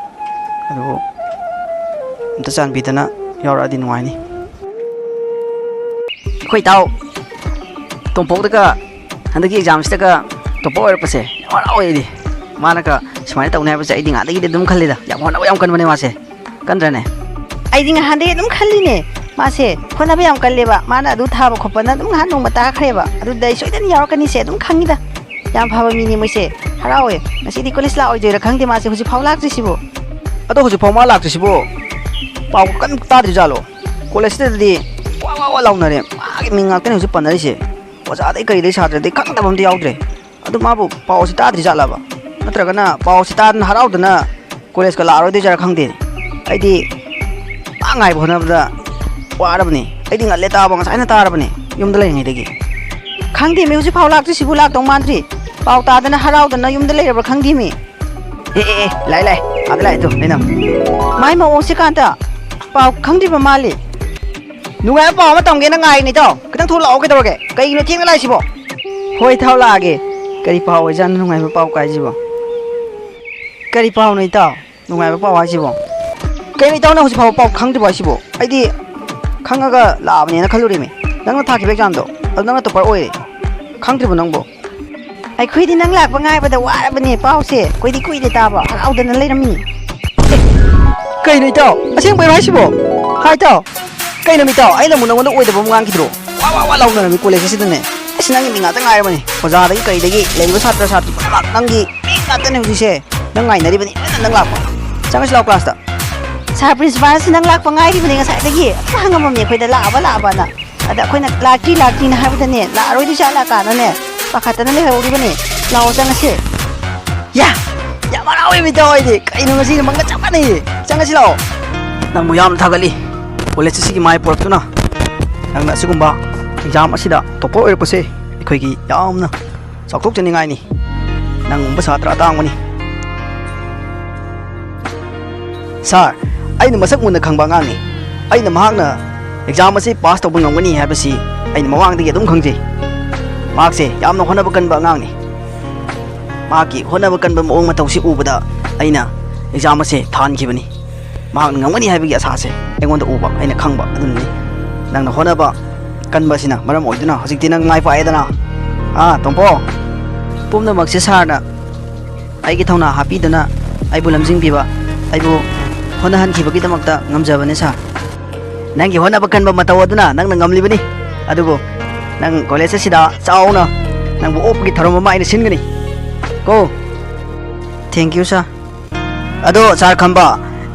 ꯑꯗꯨꯕꯨ ꯑꯝꯇ ꯆꯥꯟꯕꯤꯗꯅ ꯌꯥꯎꯔꯛꯑꯗꯤ ꯅꯨꯡꯉꯥꯏꯅꯤ꯫ ꯑꯩꯈꯣꯏ ꯏꯇꯥꯎ ꯇꯣꯝꯄꯣꯛꯇꯒ ꯍꯟꯗꯛꯀꯤ ꯑꯦꯛꯖꯥꯝꯁꯤꯗꯒ ꯇꯣꯞꯄꯔ ꯑꯣꯏꯔꯛꯄꯁꯦ ꯌꯥꯝ ꯍꯔꯥꯎꯋꯦ ꯑꯩꯗꯤ꯫ ꯃꯥꯅꯒ ꯁꯨꯃꯥꯏꯅ ꯇꯧꯅꯤ ꯍꯥꯏꯕꯁꯦ ꯑꯩꯗꯤ ꯉꯥꯟꯗꯒꯤꯗꯤ ꯑꯗꯨꯝ ꯈꯜꯂꯤꯗ꯫ ꯌꯥꯝ ꯍꯣꯠꯅꯕ ꯌꯥꯝ ꯀꯟꯕꯅꯦ ꯃꯥꯁꯦ꯫ ꯀꯟꯗ꯭ꯔꯅꯦ? ꯑꯩꯗꯤ ꯉꯍꯥꯟꯗꯒꯤ ꯑꯗꯨꯝ ꯈꯜꯂꯤꯅꯦ, ꯃꯥꯁꯦ ꯍꯣꯠꯅꯕ ꯌꯥꯝ ꯀꯜꯂꯦꯕ꯫ ꯃꯥꯅ ꯑꯗꯨ ꯊꯥꯕ ꯈꯣꯠꯄꯅ ꯑꯗꯨꯝ ꯉꯍꯥꯟ ꯅꯣꯡꯃ ꯇꯥꯈ꯭ꯔꯦꯕ꯫ ꯑꯗꯨꯗ ꯑꯩ ꯁꯣꯏꯗꯅ ꯌꯥꯎꯔꯛꯀꯅꯤꯁꯦ ꯑꯗꯨꯝ ꯈꯪꯉꯤꯗ꯫ ꯌꯥꯝ ꯐꯕ ꯃꯤꯅꯤ ꯃꯣꯏꯁꯦ꯫ ꯍꯔꯥꯎꯋꯦ꯫ ꯉꯁꯤꯗꯤ ꯀꯣꯂꯦꯖ ꯂꯥꯛꯑꯣꯏꯗꯣꯏꯔꯥ ꯈꯪꯗꯦ ꯃꯥꯁꯦ ꯍꯧꯖꯤꯛꯐꯥꯎ ꯂꯥꯛꯇ꯭ꯔꯤꯁꯤꯕꯨ꯫ ꯑꯗꯣ ꯍꯧꯖꯤꯛꯐꯥꯎ ꯃꯥ ꯂꯥꯛꯇ꯭ꯔꯤꯁꯤꯕꯨ ꯄꯥꯎ ꯀꯟꯅ ꯇꯥꯗ꯭ꯔꯤꯖꯥꯠꯂꯣ? ꯀꯣꯂꯦꯖꯁꯤꯗꯗꯤ ꯋꯥ ꯋꯥ ꯋꯥ ꯂꯥꯎꯅꯔꯦ꯫ ꯃꯥꯒꯤ ꯃꯤꯡ ꯉꯥꯛꯇꯅꯦ ꯍꯧꯖꯤꯛ ꯄꯟꯅꯔꯤꯁꯦ꯫ ꯑꯣꯖꯥꯗꯩ ꯀꯔꯤꯗꯩ ꯁꯥꯇ꯭ꯔꯗꯩ ꯈꯪꯗꯕ ꯑꯝꯇ ꯌꯥꯎꯗ꯭ꯔꯦ꯫ ꯑꯗꯨ ꯃꯥꯕꯨ ꯄꯥꯎꯁꯤ ꯇꯥꯗ꯭ꯔꯤꯖꯥꯠꯂꯕ? ꯅꯠꯇ꯭ꯔꯒꯅ ꯄꯥꯎꯁꯤ ꯇꯥꯗꯅ ꯍꯔꯥꯎꯗꯅ ꯀꯣꯂꯦꯖꯀ ꯂꯥꯛꯑꯔꯣꯏꯗꯣꯏꯖꯥꯔꯥ ꯈꯪꯗꯦ꯫ ꯑꯩꯗꯤ ꯃꯥ ꯉꯥꯏꯕ ꯍꯣꯠꯅꯕꯗ ꯋꯥꯔꯕꯅꯤ꯫ ꯑꯩꯗꯤ ꯉꯜꯂꯦ ꯇꯥꯕ, ꯉꯁꯥꯏꯅ ꯇꯥꯔꯕꯅꯤ ꯌꯨꯝꯗ ꯂꯩꯔꯤꯉꯩꯗꯒꯤ꯫ ꯈꯪꯗꯦꯃꯤ, ꯍꯧꯖꯤꯛꯐꯥꯎ ꯂꯥꯛꯇ꯭ꯔꯤꯁꯤꯕꯨ ꯂꯥꯛꯇꯧ ꯃꯥꯟꯗ꯭ꯔꯤ꯫ ꯄꯥꯎ ꯇꯥꯗꯅ ꯍꯔꯥꯎꯗꯅ ꯌꯨꯝꯗ ꯂꯩꯔꯕ꯭ꯔꯥ ꯈꯪꯗꯦꯃꯤ꯫ ꯑꯦ, ꯑꯦ, ꯑꯦ, ꯂꯥꯛꯑꯦ, ꯂꯥꯛꯑꯦ, ꯑꯥꯗ ꯂꯥꯛꯑꯦ ꯇꯨ, ꯂꯩꯅꯝ꯫ ꯃꯥꯏ ꯃꯑꯣꯡꯁꯦ ꯀꯥꯟꯇ, ꯄꯥꯎ ꯈꯪꯗ꯭ꯔꯤꯕ ꯃꯥꯜꯂꯤ꯫ ꯅꯨꯡꯉꯥꯏꯕ ꯄꯥꯎ ꯑꯃ ꯇꯝꯒꯦꯅ ꯉꯥꯏꯔꯤꯅꯤ ꯏꯇꯥꯎ, ꯈꯤꯇꯪ ꯊꯨꯅ ꯂꯥꯛꯑꯣ꯫ ꯀꯩꯗꯧꯔꯒꯦ? ꯀꯩꯒꯤꯅꯣ ꯊꯦꯡꯅ ꯂꯥꯛꯏꯁꯤꯕꯣ? ꯍꯣꯏ ꯏꯇꯥꯎ, ꯂꯥꯛꯑꯒꯦ꯫ ꯀꯔꯤ ꯄꯥꯎ ꯑꯣꯏꯖꯥꯠꯅꯣ ꯅꯨꯡꯉꯥꯏꯕ ꯄꯥꯎ ꯀꯥꯏꯁꯤꯕꯣ? ꯀꯔꯤ ꯄꯥꯎꯅꯣ ꯏꯇꯥꯎ? ꯅꯨꯡꯉꯥꯏꯕ ꯄꯥꯎ ꯍꯥꯏꯁꯤꯕꯣ? ꯀꯩꯅꯣ ꯏꯇꯥꯎꯅ ꯍꯧꯖꯤꯛ ꯐꯥꯎꯕ ꯄꯥꯎ ꯈꯪꯗ꯭ꯔꯤꯕꯣ ꯍꯥꯏꯁꯤꯕꯣ? ꯑꯩꯗꯤ ꯈꯪꯉꯒ ꯂꯥꯛꯑꯕꯅꯦꯅ ꯈꯜꯂꯨꯔꯤꯃꯤ꯫ ꯅꯪꯅ ꯊꯥꯈꯤꯕ ꯑꯦꯛꯖꯥꯝꯗꯣ, ꯑꯗꯨ ꯅꯪꯅ ꯇꯣꯞꯄꯔ ꯑꯣꯏꯔꯦ꯫ ꯈꯪꯗ꯭ꯔꯤꯕꯣ ꯅꯪꯕꯣ? ꯑꯩꯈꯣꯏꯗꯤ ꯅꯪ ꯂꯥꯛꯄ ꯉꯥꯏꯕꯗ ꯋꯥꯔꯕꯅꯦ꯫ ꯄꯥꯎꯁꯦ ꯑꯩꯈꯣꯏꯗꯤ ꯀꯨꯏꯔꯦ ꯇꯥꯕ, ꯍꯔꯥꯎꯗꯅ ꯂꯩꯔꯝꯃꯤꯅꯤ꯫ ꯑꯦ, ꯀꯩꯅꯣ ꯏꯇꯥꯎ? ꯑꯁꯦꯡꯕꯩꯔꯣ ꯍꯥꯏꯁꯤꯕꯣ? ꯍꯥ ꯏꯇꯥꯎ? ꯀꯩꯅꯣ ꯃꯤꯇꯥꯎ? ꯑꯩꯅ ꯑꯃꯨꯛ ꯅꯉꯣꯟꯗ ꯑꯣꯏꯗꯕ ꯑꯃ ꯉꯥꯡꯈꯤꯗ꯭ꯔꯣ? ꯋꯥ ꯋꯥ ꯋꯥ ꯂꯥꯎꯅꯔꯝꯃꯤ ꯀꯣꯂꯦꯖ ꯑꯁꯤꯗꯅꯦ꯫ ꯑꯁ, ꯅꯪꯒꯤ ꯃꯤ ꯉꯥꯛꯇ ꯉꯥꯏꯔꯕꯅꯤ꯫ ꯑꯣꯖꯥꯗꯒꯤ ꯀꯔꯤꯗꯒꯤ ꯂꯩꯔꯤꯕ ꯁꯥꯇ꯭ꯔ ꯁꯥꯇ꯭ꯔꯤ ꯄꯨꯝꯅꯃꯛ ꯅꯪꯒꯤ ꯃꯤ ꯉꯥꯛꯇꯅꯦ ꯍꯧꯖꯤꯛꯁꯦ꯫ ꯅꯪ ꯉꯥꯏꯅꯔꯤꯕꯅꯤ ꯂꯣꯏꯅ ꯅꯪ ꯂꯥꯛꯄ꯫ ꯆꯪꯉꯁꯤ ꯂꯥꯎ ꯀ꯭ꯂꯥꯁꯇ꯫ ꯁꯥꯔ ꯄ꯭ꯔꯤꯟꯁꯤꯄꯥꯜꯁꯤ ꯅꯪ ꯂꯥꯛꯄ ꯉꯥꯏꯔꯤꯕꯅꯤ ꯉꯁꯥꯏꯗꯒꯤ꯫ ꯑꯗꯨꯝ ꯍꯪꯉꯝꯃꯝꯅꯦ ꯑꯩꯈꯣꯏꯗ ꯂꯥꯛꯑꯕ ꯂꯥꯛꯑꯕꯅ꯫ ꯑꯗ ꯑꯩꯈꯣꯏꯅ ꯂꯥꯛꯇ꯭ꯔꯤ ꯂꯥꯛꯇ꯭ꯔꯤꯅ ꯍꯥꯏꯕꯗꯅꯦ, ꯂꯥꯛꯑꯔꯣꯏꯗꯣꯏ ꯖꯥꯠꯂ ꯀꯥꯟꯅꯅꯦ ꯄꯥꯈꯠꯇꯅ ꯂꯩꯍꯧꯔꯤꯕꯅꯤ꯫ ꯂꯥꯛꯑꯣ ꯆꯪꯉꯁꯦ꯫ ꯌꯥ! ꯌꯥꯝ ꯍꯔꯥꯎꯋꯦ ꯃꯤꯇꯥꯎ ꯑꯩꯗꯤ꯫ ꯀꯩꯅꯣ ꯉꯁꯤꯗꯤ ꯃꯪꯒ ꯆꯞ ꯃꯥꯟꯅꯩꯌꯦ꯫ ꯆꯪꯉꯁꯤ ꯂꯥꯛꯑꯣ꯫ ꯅꯪꯕꯨ ꯌꯥꯝ ꯊꯥꯒꯠꯂꯤ꯫ ꯀꯣꯂꯦꯖ ꯑꯁꯤꯒꯤ ꯃꯥꯏ ꯄꯨꯔꯛꯇꯨꯅ ꯅꯪꯅ ꯑꯁꯤꯒꯨꯝꯕ ꯑꯦꯛꯖꯥꯝ ꯑꯁꯤꯗ ꯇꯣꯞꯄꯔ ꯑꯣꯏꯔꯛꯄꯁꯦ ꯑꯩꯈꯣꯏꯒꯤ ꯌꯥꯝꯅ ꯆꯥꯎꯊꯣꯛꯆꯅꯤꯡꯉꯥꯏꯅꯤ꯫ ꯅꯪꯒꯨꯝꯕ ꯁꯥꯇ꯭ꯔ ꯑꯇꯥꯡꯕꯅꯤ꯫ ꯁꯥꯔ, ꯑꯩꯅ ꯃꯁꯛ ꯃꯨꯟꯅ ꯈꯪꯕ ꯑꯉꯥꯡꯅꯤ꯫ ꯑꯩꯅ ꯃꯍꯥꯛꯅ ꯑꯦꯛꯖꯥꯝ ꯑꯁꯤ ꯄꯥꯁ ꯇꯧꯕ ꯉꯝꯒꯅꯤ ꯍꯥꯏꯕꯁꯤ ꯑꯩꯅ ꯃꯃꯥꯡꯗꯒꯤ ꯑꯗꯨꯝ ꯈꯪꯖꯩ꯫ ꯃꯍꯥꯛꯁꯦ ꯌꯥꯝꯅ ꯍꯣꯠꯅꯕ ꯀꯟꯕ ꯑꯉꯥꯡꯅꯤ꯫ ꯃꯍꯥꯛꯀꯤ ꯍꯣꯠꯅꯕ ꯀꯟꯕ ꯃꯑꯣꯡ ꯃꯇꯧꯁꯤ ꯎꯕꯗ ꯑꯩꯅ ꯑꯦꯛꯖꯥꯝ ꯑꯁꯦ ꯊꯥꯍꯟꯈꯤꯕꯅꯤ꯫ ꯃꯍꯥꯛꯅ ꯉꯝꯒꯅꯤ ꯍꯥꯏꯕꯒꯤ ꯑꯁꯥꯁꯦ ꯑꯩꯉꯣꯟꯗ ꯎꯕ, ꯑꯩꯅ ꯈꯪꯕ ꯑꯗꯨꯅꯅꯤ꯫ ꯅꯪꯅ ꯍꯣꯠꯅꯕ ꯀꯟꯕꯁꯤꯅ ꯃꯔꯝ ꯑꯣꯏꯗꯨꯅ ꯍꯧꯖꯤꯛꯇꯤ ꯅꯪ ꯃꯥꯏ ꯄꯥꯛꯑꯦꯗꯅ꯫ ꯑꯥ, ꯇꯣꯝꯄꯣ? ꯄꯨꯝꯅꯃꯛꯁꯦ ꯁꯥꯔꯅ ꯑꯩꯒꯤ ꯊꯧꯅꯥ ꯍꯥꯞꯄꯤꯗꯨꯅ ꯑꯩꯕꯨ ꯂꯝꯖꯤꯡꯕꯤꯕ, ꯑꯩꯕꯨ ꯍꯣꯠꯅꯍꯟꯈꯤꯕꯒꯤꯗꯃꯛꯇ ꯉꯝꯖꯕꯅꯦ ꯁꯥꯔ꯫ ꯅꯪꯒꯤ ꯍꯣꯠꯅꯕ ꯀꯟꯕ ꯃꯇꯧ ꯑꯗꯨꯅ ꯅꯪꯅ ꯉꯝꯂꯤꯕꯅꯤ꯫ ꯑꯗꯨꯕꯨ ꯅꯪ ꯀꯣꯂꯦꯖ ꯑꯁꯤꯗ ꯆꯥꯎꯅ ꯅꯪꯕꯨ ꯑꯣꯛꯄꯒꯤ ꯊꯧꯔꯝ ꯑꯃ ꯑꯩꯅ ꯁꯤꯟꯒꯅꯤ ꯀꯣ꯫ Thank you, sir. ꯑꯗꯣ ꯁꯥꯔ ꯈꯝꯕ,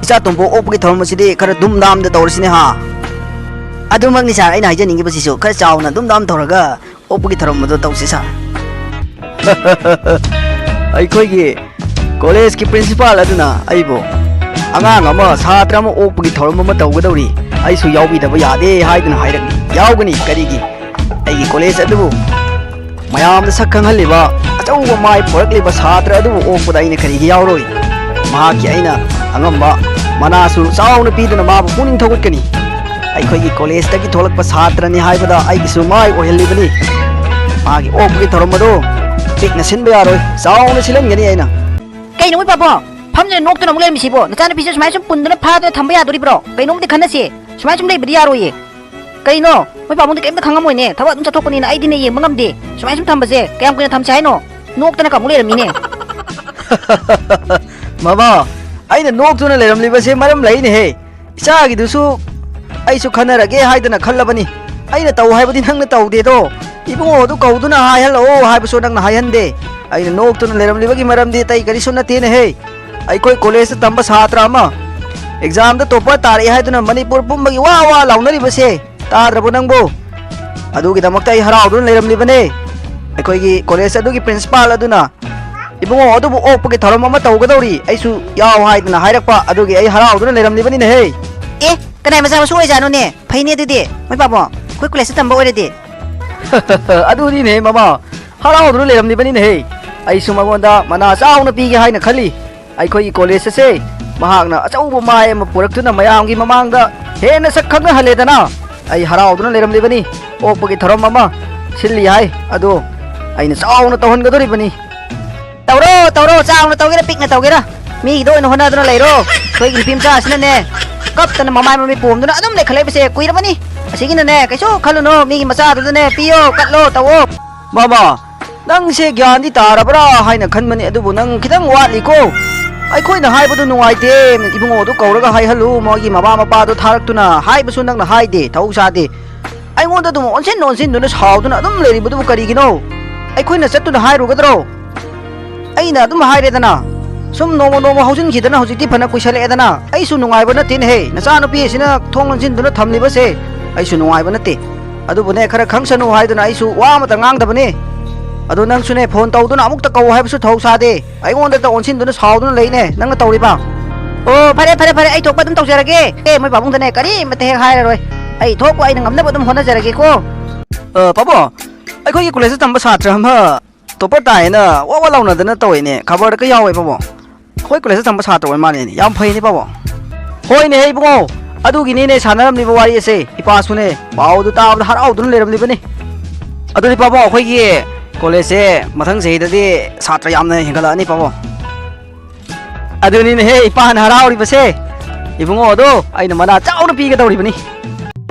ꯏꯆꯥ ꯇꯣꯝꯄꯣꯛ ꯑꯣꯛꯄꯒꯤ ꯊꯧꯔꯝ ꯑꯁꯤꯗꯤ ꯈꯔ ꯗꯨꯝ ꯗꯥꯝꯗ ꯇꯧꯔꯁꯤꯅꯦ ꯍꯥ꯫ ꯑꯗꯨꯃꯛꯅꯤ ꯁꯥꯔ, ꯑꯩꯅ ꯍꯥꯏꯖꯅꯤꯡꯉꯤꯕꯁꯤꯁꯨ, ꯈꯔ ꯆꯥꯎꯅ ꯗꯨꯝ ꯗꯥꯝ ꯇꯧꯔꯒ ꯑꯣꯛꯄꯒꯤ ꯊꯧꯔꯝ ꯑꯗꯨ ꯇꯧꯁꯤ ꯁꯥꯔ꯫ ꯑꯩꯈꯣꯏꯒꯤ ꯀꯣꯂꯦꯖꯀꯤ ꯄ꯭ꯔꯤꯟꯁꯤꯄꯥꯜ ꯑꯗꯨꯅ ꯑꯩꯕꯨ ꯑꯉꯥꯡ ꯑꯃ, ꯁꯥꯇ꯭ꯔ ꯑꯃ ꯑꯣꯛꯄꯒꯤ ꯊꯧꯔꯝ ꯑꯃ ꯇꯧꯒꯗꯧꯔꯤ, ꯑꯩꯁꯨ ꯌꯥꯎꯕꯤꯗꯕ ꯌꯥꯗꯦ ꯍꯥꯏꯗꯨꯅ ꯍꯥꯏꯔꯛꯂꯤ꯫ ꯌꯥꯎꯒꯅꯤ, ꯀꯔꯤꯒꯤ? ꯑꯩꯒꯤ ꯀꯣꯂꯦꯖ ꯑꯗꯨꯕꯨ ꯃꯌꯥꯝꯗ ꯁꯛ ꯈꯪꯍꯜꯂꯤꯕ, ꯑꯆꯧꯕ ꯃꯥꯏ ꯄꯨꯔꯛꯂꯤꯕ ꯁꯥꯇ꯭ꯔ ꯑꯗꯨꯕꯨ ꯑꯣꯛꯄꯗ ꯑꯩꯅ ꯀꯔꯤꯒꯤ ꯌꯥꯎꯔꯣꯏ? ꯃꯍꯥꯛꯀꯤ ꯑꯩꯅ ꯑꯉꯝꯕ ꯃꯅꯥꯁꯨ ꯆꯥꯎꯅ ꯄꯤꯗꯨꯅ ꯃꯥꯕꯨ ꯄꯨꯛꯅꯤꯡ ꯊꯧꯒꯠꯀꯅꯤ꯫ ꯑꯩꯈꯣꯏꯒꯤ ꯀꯣꯂꯦꯖꯇꯒꯤ ꯊꯣꯛꯂꯛꯄ ꯁꯥꯇ꯭ꯔꯅꯤ ꯍꯥꯏꯕꯗ ꯑꯩꯒꯤꯁꯨ ꯃꯥꯏ ꯑꯣꯏꯍꯜꯂꯤꯕꯅꯤ꯫ ꯃꯥꯒꯤ ꯑꯣꯛꯄꯒꯤ ꯊꯧꯔꯝ ꯑꯗꯨ ꯄꯤꯛꯅ ꯁꯤꯟꯕ ꯌꯥꯔꯣꯏ, ꯆꯥꯎꯅ ꯁꯤꯜꯍꯟꯒꯅꯤ ꯑꯩꯅ꯫ ꯀꯩꯅꯣ ꯃꯣꯏ ꯄꯥꯕꯣ? ꯐꯝꯗꯨꯅ ꯅꯣꯛꯇꯨꯅ ꯑꯃꯨꯛ ꯂꯩꯔꯝꯃꯤꯁꯤꯕꯣ? ꯅꯆꯥꯅꯨꯄꯤꯁꯦ ꯁꯨꯃꯥꯏꯅ ꯁꯨꯝ ꯄꯨꯟꯗꯅ ꯐꯥꯗꯅ ꯊꯝꯕ ꯌꯥꯗꯣꯔꯤꯕ꯭ꯔꯣ? ꯀꯩꯅꯣꯝꯗꯤ ꯈꯟꯅꯁꯤ꯫ ꯁꯨꯃꯥꯏꯅ ꯁꯨꯝ ꯂꯩꯕꯗꯤ ꯌꯥꯔꯣꯏꯌꯦ꯫ ꯀꯩꯅꯣ? ꯃꯣꯏ ꯄꯥꯕꯨꯡꯗꯤ ꯀꯩꯝꯇ ꯈꯪꯉꯝꯃꯣꯏꯅꯦ꯫ ꯊꯕꯛ ꯑꯗꯨꯝ ꯆꯠꯊꯣꯛꯄꯅꯤꯅ ꯑꯩꯗꯤꯅꯦ ꯌꯦꯡꯕ ꯉꯝꯗꯦ꯫ ꯁꯨꯃꯥꯏꯅ ꯁꯨꯝ ꯊꯝꯕꯁꯦ ꯀꯌꯥꯝ ꯀꯨꯏꯅ ꯊꯝꯁꯦ ꯍꯥꯏꯅꯣ? ꯅꯣꯛꯇꯅ ꯀꯃꯨꯛ ꯂꯩꯔꯝꯃꯤꯅꯦ꯫ ꯃꯃꯥ, ꯑꯩꯅ ꯅꯣꯛꯇꯨꯅ ꯂꯩꯔꯝꯂꯤꯕꯁꯦ ꯃꯔꯝ ꯂꯩꯅꯦꯍꯦ꯫ ꯏꯆꯥꯒꯤꯗꯨꯁꯨ ꯑꯩꯁꯨ ꯈꯟꯅꯔꯒꯦ ꯍꯥꯏꯗꯅ ꯈꯜꯂꯕꯅꯤ꯫ ꯑꯩꯅ ꯇꯧ ꯍꯥꯏꯕꯗꯤ ꯅꯪꯅ ꯇꯧꯗꯦꯗꯣ꯫ ꯏꯕꯨꯡꯉꯣ ꯑꯗꯨ ꯀꯧꯗꯨꯅ ꯍꯥꯏꯍꯜꯂꯛꯑꯣ ꯍꯥꯏꯕꯁꯨ ꯅꯪꯅ ꯍꯥꯏꯍꯟꯗꯦ꯫ ꯑꯩꯅ ꯅꯣꯛꯇꯨꯅ ꯂꯩꯔꯝꯂꯤꯕꯒꯤ ꯃꯔꯝꯗꯤ ꯑꯇꯩ ꯀꯔꯤꯁꯨ ꯅꯠꯇꯦꯅꯦꯍꯦ꯫ ꯑꯩꯈꯣꯏ ꯀꯣꯂꯦꯖꯇ ꯇꯝꯕ ꯁꯥꯇ꯭ꯔ ꯑꯃ ꯑꯦꯛꯖꯥꯝꯗ ꯇꯣꯞꯄꯔ ꯇꯥꯔꯛꯑꯦ ꯍꯥꯏꯗꯨꯅ ꯃꯅꯤꯄꯨꯔ ꯄꯨꯝꯕꯒꯤ ꯋꯥ ꯋꯥ ꯂꯥꯎꯅꯔꯤꯕꯁꯦ ꯇꯥꯗ꯭ꯔꯕꯣ ꯅꯪꯕꯨ? ꯑꯗꯨꯒꯤꯗꯃꯛꯇ ꯑꯩ ꯍꯔꯥꯎꯗꯨꯅ ꯂꯩꯔꯝꯂꯤꯕꯅꯦ꯫ ꯑꯩꯈꯣꯏꯒꯤ ꯀꯣꯂꯦꯖ ꯑꯗꯨꯒꯤ ꯄ꯭ꯔꯤꯟꯁꯤꯄꯥꯜ ꯑꯗꯨꯅ ꯏꯕꯨꯡꯉꯣ ꯑꯗꯨꯕꯨ ꯑꯣꯛꯄꯒꯤ ꯊꯧꯔꯝ ꯑꯃ ꯇꯧꯒꯗꯧꯔꯤ, ꯑꯩꯁꯨ ꯌꯥꯎ ꯍꯥꯏꯗꯅ ꯍꯥꯏꯔꯛꯄ ꯑꯗꯨꯒꯤ ꯑꯩ ꯍꯔꯥꯎꯗꯨꯅ ꯂꯩꯔꯝꯂꯤꯕꯅꯤꯅꯦꯍꯦ꯫ ꯑꯦ, ꯀꯅꯥꯏ ꯃꯆꯥ ꯃꯁꯨ ꯑꯣꯏꯖꯥꯠꯅꯣꯅꯦ? ꯐꯩꯅꯦ ꯑꯗꯨꯗꯤ, ꯃꯣꯏ ꯄꯥꯕꯣ, ꯑꯩꯈꯣꯏ ꯀꯣꯂꯦꯖꯇ ꯇꯝꯕ ꯑꯣꯏꯔꯗꯤ꯫ ꯑꯗꯨꯅꯤꯅꯦꯍꯦ ꯃꯃꯥ, ꯍꯔꯥꯎꯗꯨꯅ ꯂꯩꯔꯝꯂꯤꯕꯅꯤꯅꯦꯍꯦ꯫ ꯑꯩꯁꯨ ꯃꯉꯣꯟꯗ ꯃꯅꯥ ꯆꯥꯎꯅ ꯄꯤꯒꯦ ꯍꯥꯏꯅ ꯈꯜꯂꯤ꯫ ꯑꯩꯈꯣꯏꯒꯤ ꯀꯣꯂꯦꯖ ꯑꯁꯦ ꯃꯍꯥꯛꯅ ꯑꯆꯧꯕ ꯃꯥꯏ ꯑꯃ ꯄꯨꯔꯛꯇꯨꯅ ꯃꯌꯥꯝꯒꯤ ꯃꯃꯥꯡꯗ ꯍꯦꯟꯅ ꯁꯛ ꯈꯪꯅꯍꯜꯂꯦꯗꯅ꯫ ꯑꯩ ꯍꯔꯥꯎꯗꯨꯅ ꯂꯩꯔꯝꯂꯤꯕꯅꯤ꯫ ꯑꯣꯛꯄꯒꯤ ꯊꯧꯔꯝ ꯑꯃ ꯁꯤꯜꯂꯤ ꯍꯥꯏ, ꯑꯗꯣ ꯑꯩꯅ ꯆꯥꯎꯅ ꯇꯧꯍꯟꯒꯗꯣꯔꯤꯕꯅꯤ꯫ ꯇꯧꯔꯣ, ꯇꯧꯔꯣ, ꯆꯥꯎꯅ ꯇꯧꯒꯦꯔꯥ, ꯄꯤꯛꯅ ꯇꯧꯒꯦꯔꯥ, ꯃꯤꯒꯤꯗ ꯑꯣꯏꯅ ꯍꯣꯠꯅꯗꯨꯅ ꯂꯩꯔꯣ꯫ ꯑꯩꯈꯣꯏꯒꯤ ꯅꯨꯄꯤ ꯃꯆꯥꯁꯤꯅꯅꯦ, ꯀꯞꯇꯅ ꯃꯃꯥꯏ ꯃꯃꯤꯠ ꯄꯣꯝꯗꯨꯅ ꯑꯗꯨꯝ ꯂꯩꯈꯠꯂꯛꯏꯕꯁꯦ ꯀꯨꯏꯔꯕꯅꯤ꯫ ꯑꯁꯤꯒꯤꯅꯅꯦ, ꯀꯩꯁꯨ ꯈꯜꯂꯨꯅꯨ, ꯃꯤꯒꯤ ꯃꯆꯥꯗꯨꯗꯅꯦ ꯄꯤꯌꯣ, ꯀꯠꯂꯣ, ꯇꯧꯑꯣ꯫ ꯃꯥꯃ, ꯅꯪꯁꯦ ꯒ꯭ꯌꯥꯟꯗꯤ ꯇꯥꯔꯕ꯭ꯔꯥ ꯍꯥꯏꯅ ꯈꯟꯕꯅꯤ, ꯑꯗꯨꯕꯨ ꯅꯪ ꯈꯤꯇꯪ ꯋꯥꯠꯂꯤꯀꯣ꯫ ꯑꯩꯈꯣꯏꯅ ꯍꯥꯏꯕꯗꯨ ꯅꯨꯡꯉꯥꯏꯇꯦ, ꯏꯕꯨꯡꯉꯣꯗꯨ ꯀꯧꯔꯒ ꯍꯥꯏꯍꯜꯂꯨ, ꯃꯥꯒꯤ ꯃꯃꯥ ꯃꯄꯥꯗꯣ ꯊꯥꯔꯛꯇꯨꯅ ꯍꯥꯏꯕꯁꯨ ꯅꯪꯅ ꯍꯥꯏꯗꯦ, ꯊꯧ ꯁꯥꯗꯦ꯫ ꯑꯩꯉꯣꯟꯗ ꯑꯗꯨꯝ ꯑꯣꯟꯁꯤꯟ ꯑꯣꯟꯁꯤꯟꯗꯨꯅ ꯁꯥꯎꯗꯨꯅ ꯑꯗꯨꯝ ꯂꯩꯔꯤꯕꯗꯨꯕꯨ ꯀꯔꯤꯒꯤꯅꯣ? ꯑꯩꯈꯣꯏꯅ ꯆꯠꯇꯨꯅ ꯍꯥꯏꯔꯨꯒꯗ꯭ꯔꯣ? ꯑꯩꯅ ꯑꯗꯨꯝ ꯍꯥꯏꯔꯦꯗꯅ, ꯁꯨꯝ ꯅꯣꯡꯃ ꯅꯣꯡꯃ ꯍꯧꯖꯤꯟꯈꯤꯗꯅ ꯍꯧꯖꯤꯛꯇꯤ ꯐꯅ ꯀꯨꯏꯁꯜꯂꯛꯑꯦꯗꯅ꯫ ꯑꯩꯁꯨ ꯅꯨꯡꯉꯥꯏꯕ ꯅꯠꯇꯦꯅꯦꯍꯦ, ꯅꯆꯥꯅꯨꯄꯤ ꯑꯁꯤꯅ ꯊꯣꯡ ꯂꯣꯟꯁꯤꯟꯗꯨꯅ ꯊꯝꯂꯤꯕꯁꯦ꯫ ꯑꯩꯁꯨ ꯅꯨꯡꯉꯥꯏꯕ ꯅꯠꯇꯦ꯫ ꯑꯗꯨꯕꯨꯅꯦ, ꯈꯔ ꯈꯪꯁꯅꯨ ꯍꯥꯏꯗꯨꯅ ꯑꯩꯁꯨ ꯋꯥ ꯑꯃꯇ ꯉꯥꯡꯗꯕꯅꯦ꯫ ꯑꯗꯣ ꯅꯪꯁꯨꯅꯦ, ꯐꯣꯟ ꯇꯧꯗꯨꯅ ꯑꯃꯨꯛꯇ ꯀꯧ ꯍꯥꯏꯕꯁꯨ ꯊꯧ ꯁꯥꯗꯦ꯫ ꯑꯩꯉꯣꯟꯗꯇ ꯑꯣꯟꯁꯤꯟꯗꯨꯅ ꯁꯥꯎꯗꯨꯅ ꯂꯩꯅꯦ ꯅꯪꯅ ꯇꯧꯔꯤꯕ꯫ ꯑꯣ, ꯐꯔꯦ, ꯐꯔꯦ, ꯐꯔꯦ, ꯑꯩ ꯊꯣꯛꯄ ꯑꯗꯨꯝ ꯇꯧꯖꯔꯒꯦ꯫ ꯑꯦ, ꯃꯣꯏ ꯄꯥꯕꯨꯡꯗꯅꯦ ꯀꯔꯤꯃꯇ ꯍꯦꯛ ꯍꯥꯏꯔꯔꯣꯏ꯫ ꯑꯩ ꯊꯣꯛꯄ ꯑꯩꯅ ꯉꯝꯅꯕ ꯑꯗꯨꯝ ꯍꯣꯠꯅꯖꯔꯒꯦꯀꯣ꯫ ꯑ, ꯄꯥꯕꯨꯡ, ꯑꯩꯈꯣꯏꯒꯤ ꯀꯣꯂꯦꯖꯇ ꯇꯝꯕ ꯁꯥꯇ꯭ꯔ ꯑꯃ ꯇꯣꯞꯄꯔ ꯇꯥꯏꯌꯦꯅ ꯋꯥ ꯋꯥ ꯂꯥꯎꯅꯗꯅ ꯇꯧꯋꯦꯅꯦ, ꯈꯕꯔꯗꯒ ꯌꯥꯎꯋꯦ ꯄꯥꯕꯨꯡ꯫ ꯑꯩꯈꯣꯏ ꯀꯣꯂꯦꯖꯇ ꯇꯝꯕ ꯁꯥꯇ꯭ꯔ ꯑꯣꯏ ꯃꯥꯜꯂꯦꯅꯦ, ꯌꯥꯝ ꯐꯩꯅꯦ ꯄꯥꯕꯨꯡ꯫ ꯍꯣꯏꯅꯦ ꯏꯕꯨꯡꯉꯣ, ꯑꯗꯨꯒꯤꯅꯤꯅꯦ ꯁꯥꯟꯅꯔꯝꯂꯤꯕ ꯋꯥꯔꯤ ꯑꯁꯦ꯫ ꯏꯄꯥꯁꯨꯅꯦ ꯄꯥꯎꯗꯨ ꯇꯥꯕꯗ ꯍꯔꯥꯎꯗꯨꯅ ꯂꯩꯔꯝꯂꯤꯕꯅꯤ꯫ ꯑꯗꯨꯗꯤ ꯄꯥꯕꯨꯡ, ꯑꯩꯈꯣꯏꯒꯤ ꯀꯣꯂꯦꯖꯁꯦ ꯃꯊꯪ ꯆꯍꯤꯗꯗꯤ ꯁꯥꯇ꯭ꯔ ꯌꯥꯝꯅ ꯍꯦꯟꯒꯠꯂꯛꯑꯅꯤ ꯄꯥꯕꯨꯡ꯫ ꯑꯗꯨꯅꯤꯅꯦꯍꯦ ꯏꯄꯥꯅ ꯍꯔꯥꯎꯔꯤꯕꯁꯦ꯫ ꯏꯕꯨꯡꯉꯣ ꯑꯗꯣ ꯑꯩꯅ ꯃꯅꯥ ꯆꯥꯎꯅ ꯄꯤꯒꯗꯧꯔꯤꯕꯅꯤ꯫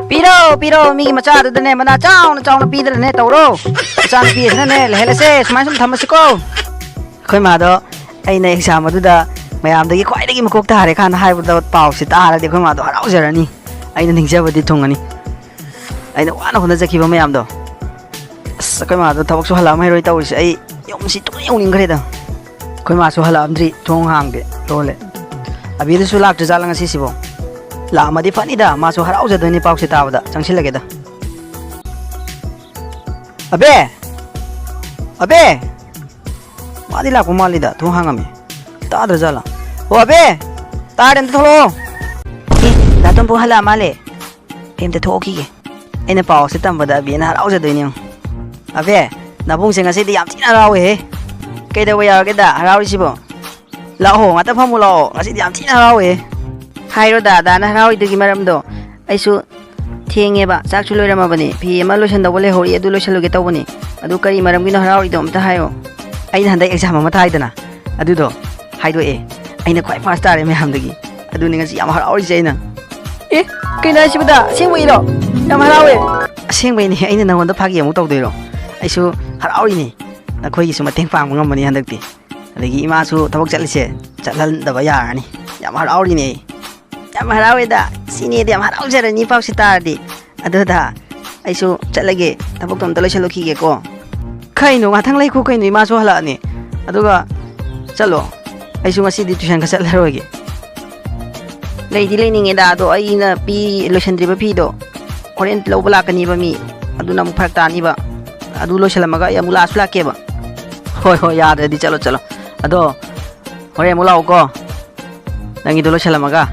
ꯄꯤꯔꯣ, ꯄꯤꯔꯣ, ꯃꯤꯒꯤ ꯃꯆꯥꯗꯨꯗꯅꯦ ꯃꯅꯥ ꯆꯥꯎꯅ ꯆꯥꯎꯅ ꯄꯤꯗꯅꯅꯦ ꯇꯧꯔꯣ꯫ ꯃꯆꯥꯅꯨꯄꯤ ꯑꯁꯤꯅꯅꯦ ꯂꯩꯍꯜꯂꯁꯦ, ꯁꯨꯃꯥꯏꯅ ꯁꯨꯝ ꯊꯝꯃꯁꯤꯀꯣ꯫ ꯑꯩꯈꯣꯏ ꯃꯥꯗꯣ ꯑꯩꯅ ꯑꯦꯛꯖꯥꯝ ꯑꯗꯨꯗ ꯃꯌꯥꯝꯗꯒꯤ ꯈ꯭ꯋꯥꯏꯗꯒꯤ ꯃꯀꯣꯛ ꯊꯥꯔꯦ ꯀꯥꯟꯗ ꯍꯥꯏꯕꯗꯣ, ꯄꯥꯎꯁꯦ ꯇꯥꯔꯗꯤ ꯑꯩꯈꯣꯏ ꯃꯥꯗꯣ ꯍꯔꯥꯎꯖꯔꯅꯤ꯫ ꯑꯩꯅ ꯅꯤꯡꯖꯕꯗꯤ ꯊꯨꯡꯉꯅꯤ, ꯑꯩꯅ ꯋꯥꯅ ꯍꯣꯠꯅꯖꯈꯤꯕ ꯃꯌꯥꯝꯗꯣ꯫ ꯑꯁ, ꯑꯩꯈꯣꯏ ꯃꯥꯗꯣ ꯊꯕꯛꯁꯨ ꯍꯜꯂꯛꯑꯝꯃꯔꯣꯏ ꯇꯧꯔꯤꯁꯦ꯫ ꯑꯩ ꯌꯨꯝꯁꯤ ꯇꯨꯝꯅ ꯌꯧꯅꯤꯡꯈ꯭ꯔꯦꯗ꯫ ꯑꯩꯈꯣꯏ ꯃꯥꯁꯨ ꯍꯜꯂꯛꯑꯝꯗ꯭ꯔꯤ, ꯊꯣꯡ ꯍꯥꯡꯗꯦ, ꯂꯣꯜꯂꯦ꯫ ꯑꯕꯤꯗꯨꯁꯨ ꯂꯥꯛꯇ꯭ꯔꯖꯥꯠꯂ ꯉꯁꯤꯁꯤꯕꯣ? ꯂꯥꯛꯑꯝꯃꯗꯤ ꯐꯅꯤꯗ, ꯃꯥꯁꯨ ꯍꯔꯥꯎꯖꯗꯣꯏꯅꯤ ꯄꯥꯎꯁꯦ ꯇꯥꯕꯗ꯫ ꯆꯪꯁꯤꯜꯂꯒꯦꯗ꯫ ꯑꯕꯦ! ꯑꯕꯦ! ꯃꯥꯗꯤ ꯂꯥꯛꯄ ꯃꯥꯜꯂꯤꯗ, ꯊꯣꯡ ꯍꯥꯡꯉꯝꯃꯤ꯫ ꯇꯥꯗ꯭ꯔꯖꯥꯠꯂ? ꯑꯣ, ꯑꯕꯦ! ꯇꯥꯔꯦ, ꯑꯝꯇ ꯊꯣꯛꯂꯛꯑꯣ꯫ ꯑꯦ, ꯗꯥ ꯇꯣꯝꯄꯣ ꯍꯜꯂꯛꯑ ꯃꯥꯜꯂꯦ꯫ ꯑꯩ ꯑꯝꯇ ꯊꯣꯛꯈꯤꯒꯦ꯫ ꯑꯩꯅ ꯄꯥꯎꯁꯦ ꯇꯝꯕꯗ ꯑꯕꯦꯅ ꯍꯔꯥꯎꯖꯗꯣꯏꯅꯦ ꯌꯦꯡꯉꯨ꯫ ꯑꯕꯦ, ꯅꯕꯨꯡꯁꯦ ꯉꯁꯤꯗꯤ ꯌꯥꯝ ꯊꯤꯅ ꯍꯔꯥꯎꯋꯦꯍꯦ꯫ ꯀꯩꯗꯧꯕ ꯌꯥꯎꯔꯒꯦꯗ ꯍꯔꯥꯎꯔꯤꯁꯤꯕꯣ? ꯂꯥꯛꯑꯣ, ꯉꯥꯛꯇ ꯐꯝꯃꯨ ꯂꯥꯛꯑꯣ, ꯉꯁꯤꯗꯤ ꯌꯥꯝ ꯊꯤꯅ ꯍꯔꯥꯎꯋꯦ꯫ ꯍꯥꯏꯔꯣ ꯗꯥꯗꯥꯅ ꯍꯔꯥꯎꯔꯤꯗꯨꯒꯤ ꯃꯔꯝꯗꯣ꯫ ꯑꯩꯁꯨ ꯊꯦꯡꯉꯦꯕ, ꯆꯥꯛꯁꯨ ꯂꯣꯏꯔꯝꯃꯕꯅꯤ, ꯐꯤ ꯑꯃ ꯂꯣꯏꯁꯟꯗꯧꯕ ꯂꯩꯍꯧꯔꯤ, ꯑꯗꯨ ꯂꯣꯏꯁꯜꯂꯨꯒꯦ ꯇꯧꯕꯅꯤ꯫ ꯑꯗꯨ ꯀꯔꯤ ꯃꯔꯝꯒꯤꯅꯣ ꯍꯔꯥꯎꯔꯤꯗꯣ ꯑꯝꯇ ꯍꯥꯏꯌꯣ꯫ ꯑꯩꯅ ꯍꯟꯗꯛ ꯑꯦꯛꯖꯥꯝ ꯑꯃ ꯊꯥꯏꯗꯅ, ꯑꯗꯨꯗꯣ ꯍꯥꯏꯗꯣꯛꯑꯦ꯫ ꯑꯩꯅ ꯈ꯭ꯋꯥꯏ ꯐꯥꯔꯁ ꯇꯥꯔꯦ ꯃꯌꯥꯝꯗꯒꯤ꯫ ꯑꯗꯨꯅꯤ ꯉꯁꯤ ꯌꯥꯝ ꯍꯔꯥꯎꯔꯤꯁꯦ ꯑꯩꯅ꯫ ꯑꯦ, ꯀꯩꯅꯣ ꯍꯥꯏꯁꯤꯕꯨꯗ? ꯑꯁꯦꯡꯕꯩꯔꯣ? ꯌꯥꯝ ꯍꯔꯥꯎꯋꯦ꯫ ꯑꯁꯦꯡꯕꯩꯅꯦ, ꯑꯩꯅ ꯅꯉꯣꯟꯗ ꯐꯥꯒꯤ ꯑꯃꯨꯛ ꯇꯧꯗꯣꯏꯔꯣ? ꯑꯩꯁꯨ ꯍꯔꯥꯎꯔꯤꯅꯦ, ꯅꯈꯣꯏꯒꯤꯁꯨ ꯃꯇꯦꯡ ꯄꯥꯡꯕ ꯉꯝꯃꯅꯤ ꯍꯟꯗꯛꯇꯤ꯫ ꯑꯗꯒꯤ ꯏꯃꯥꯁꯨ ꯊꯕꯛ ꯆꯠꯂꯤꯁꯦ ꯆꯠꯍꯟꯗꯕ ꯌꯥꯔꯅꯤ꯫ ꯌꯥꯝ ꯍꯔꯥꯎꯔꯤꯅꯦ ꯑꯩ꯫ ꯌꯥꯝ ꯍꯔꯥꯎꯋꯦꯗ꯫ ꯁꯤꯅꯦꯗꯤ ꯌꯥꯝ ꯍꯔꯥꯎꯖꯔꯅꯤ ꯄꯥꯎꯁꯤ ꯇꯥꯔꯗꯤ꯫ ꯑꯗꯨꯗ ꯑꯩꯁꯨ ꯆꯠꯂꯒꯦ, ꯊꯕꯛꯇꯣ ꯑꯝꯇ ꯂꯣꯏꯁꯜꯂꯨꯈꯤꯒꯦꯀꯣ꯫ ꯀꯩꯅꯣ, ꯉꯥꯛꯇꯪ ꯂꯩꯈꯣ ꯀꯩꯅꯣ, ꯏꯃꯥꯁꯨ ꯍꯜꯂꯛꯑꯅꯤ꯫ ꯑꯗꯨꯒ ꯆꯠꯂꯣ, ꯑꯩꯁꯨ ꯉꯁꯤꯗꯤ ꯇꯨꯏꯁꯟꯒ ꯆꯠꯂꯔꯣꯏꯒꯦ꯫ ꯂꯩꯗꯤ ꯂꯩꯅꯤꯡꯉꯦꯗ, ꯑꯗꯣ ꯑꯩꯅ ꯄꯤ ꯂꯣꯏꯁꯟꯗ꯭ꯔꯤꯕ ꯐꯤꯗꯣ ꯍꯣꯔꯦꯟ ꯂꯧꯕ ꯂꯥꯛꯀꯅꯤꯕ ꯃꯤ, ꯑꯗꯨꯅ ꯑꯃꯨꯛ ꯐꯔꯛ ꯇꯥꯅꯤꯕ꯫ ꯑꯗꯨ ꯂꯣꯏꯁꯜꯂꯝꯃꯒ ꯑꯩ ꯑꯃꯨꯛ ꯂꯥꯛꯁꯨ ꯂꯥꯛꯀꯦꯕ꯫ ꯍꯣꯏ ꯍꯣꯏ, ꯌꯥꯗ꯭ꯔꯗꯤ ꯆꯠꯂꯣ ꯆꯠꯂꯣ꯫ ꯑꯗꯣ ꯍꯣꯔꯦꯟ ꯑꯃꯨꯛ ꯂꯥꯛꯎꯀꯣ, ꯅꯪꯒꯤꯗꯣ ꯂꯣꯏꯁꯜꯂꯝꯃꯒ꯫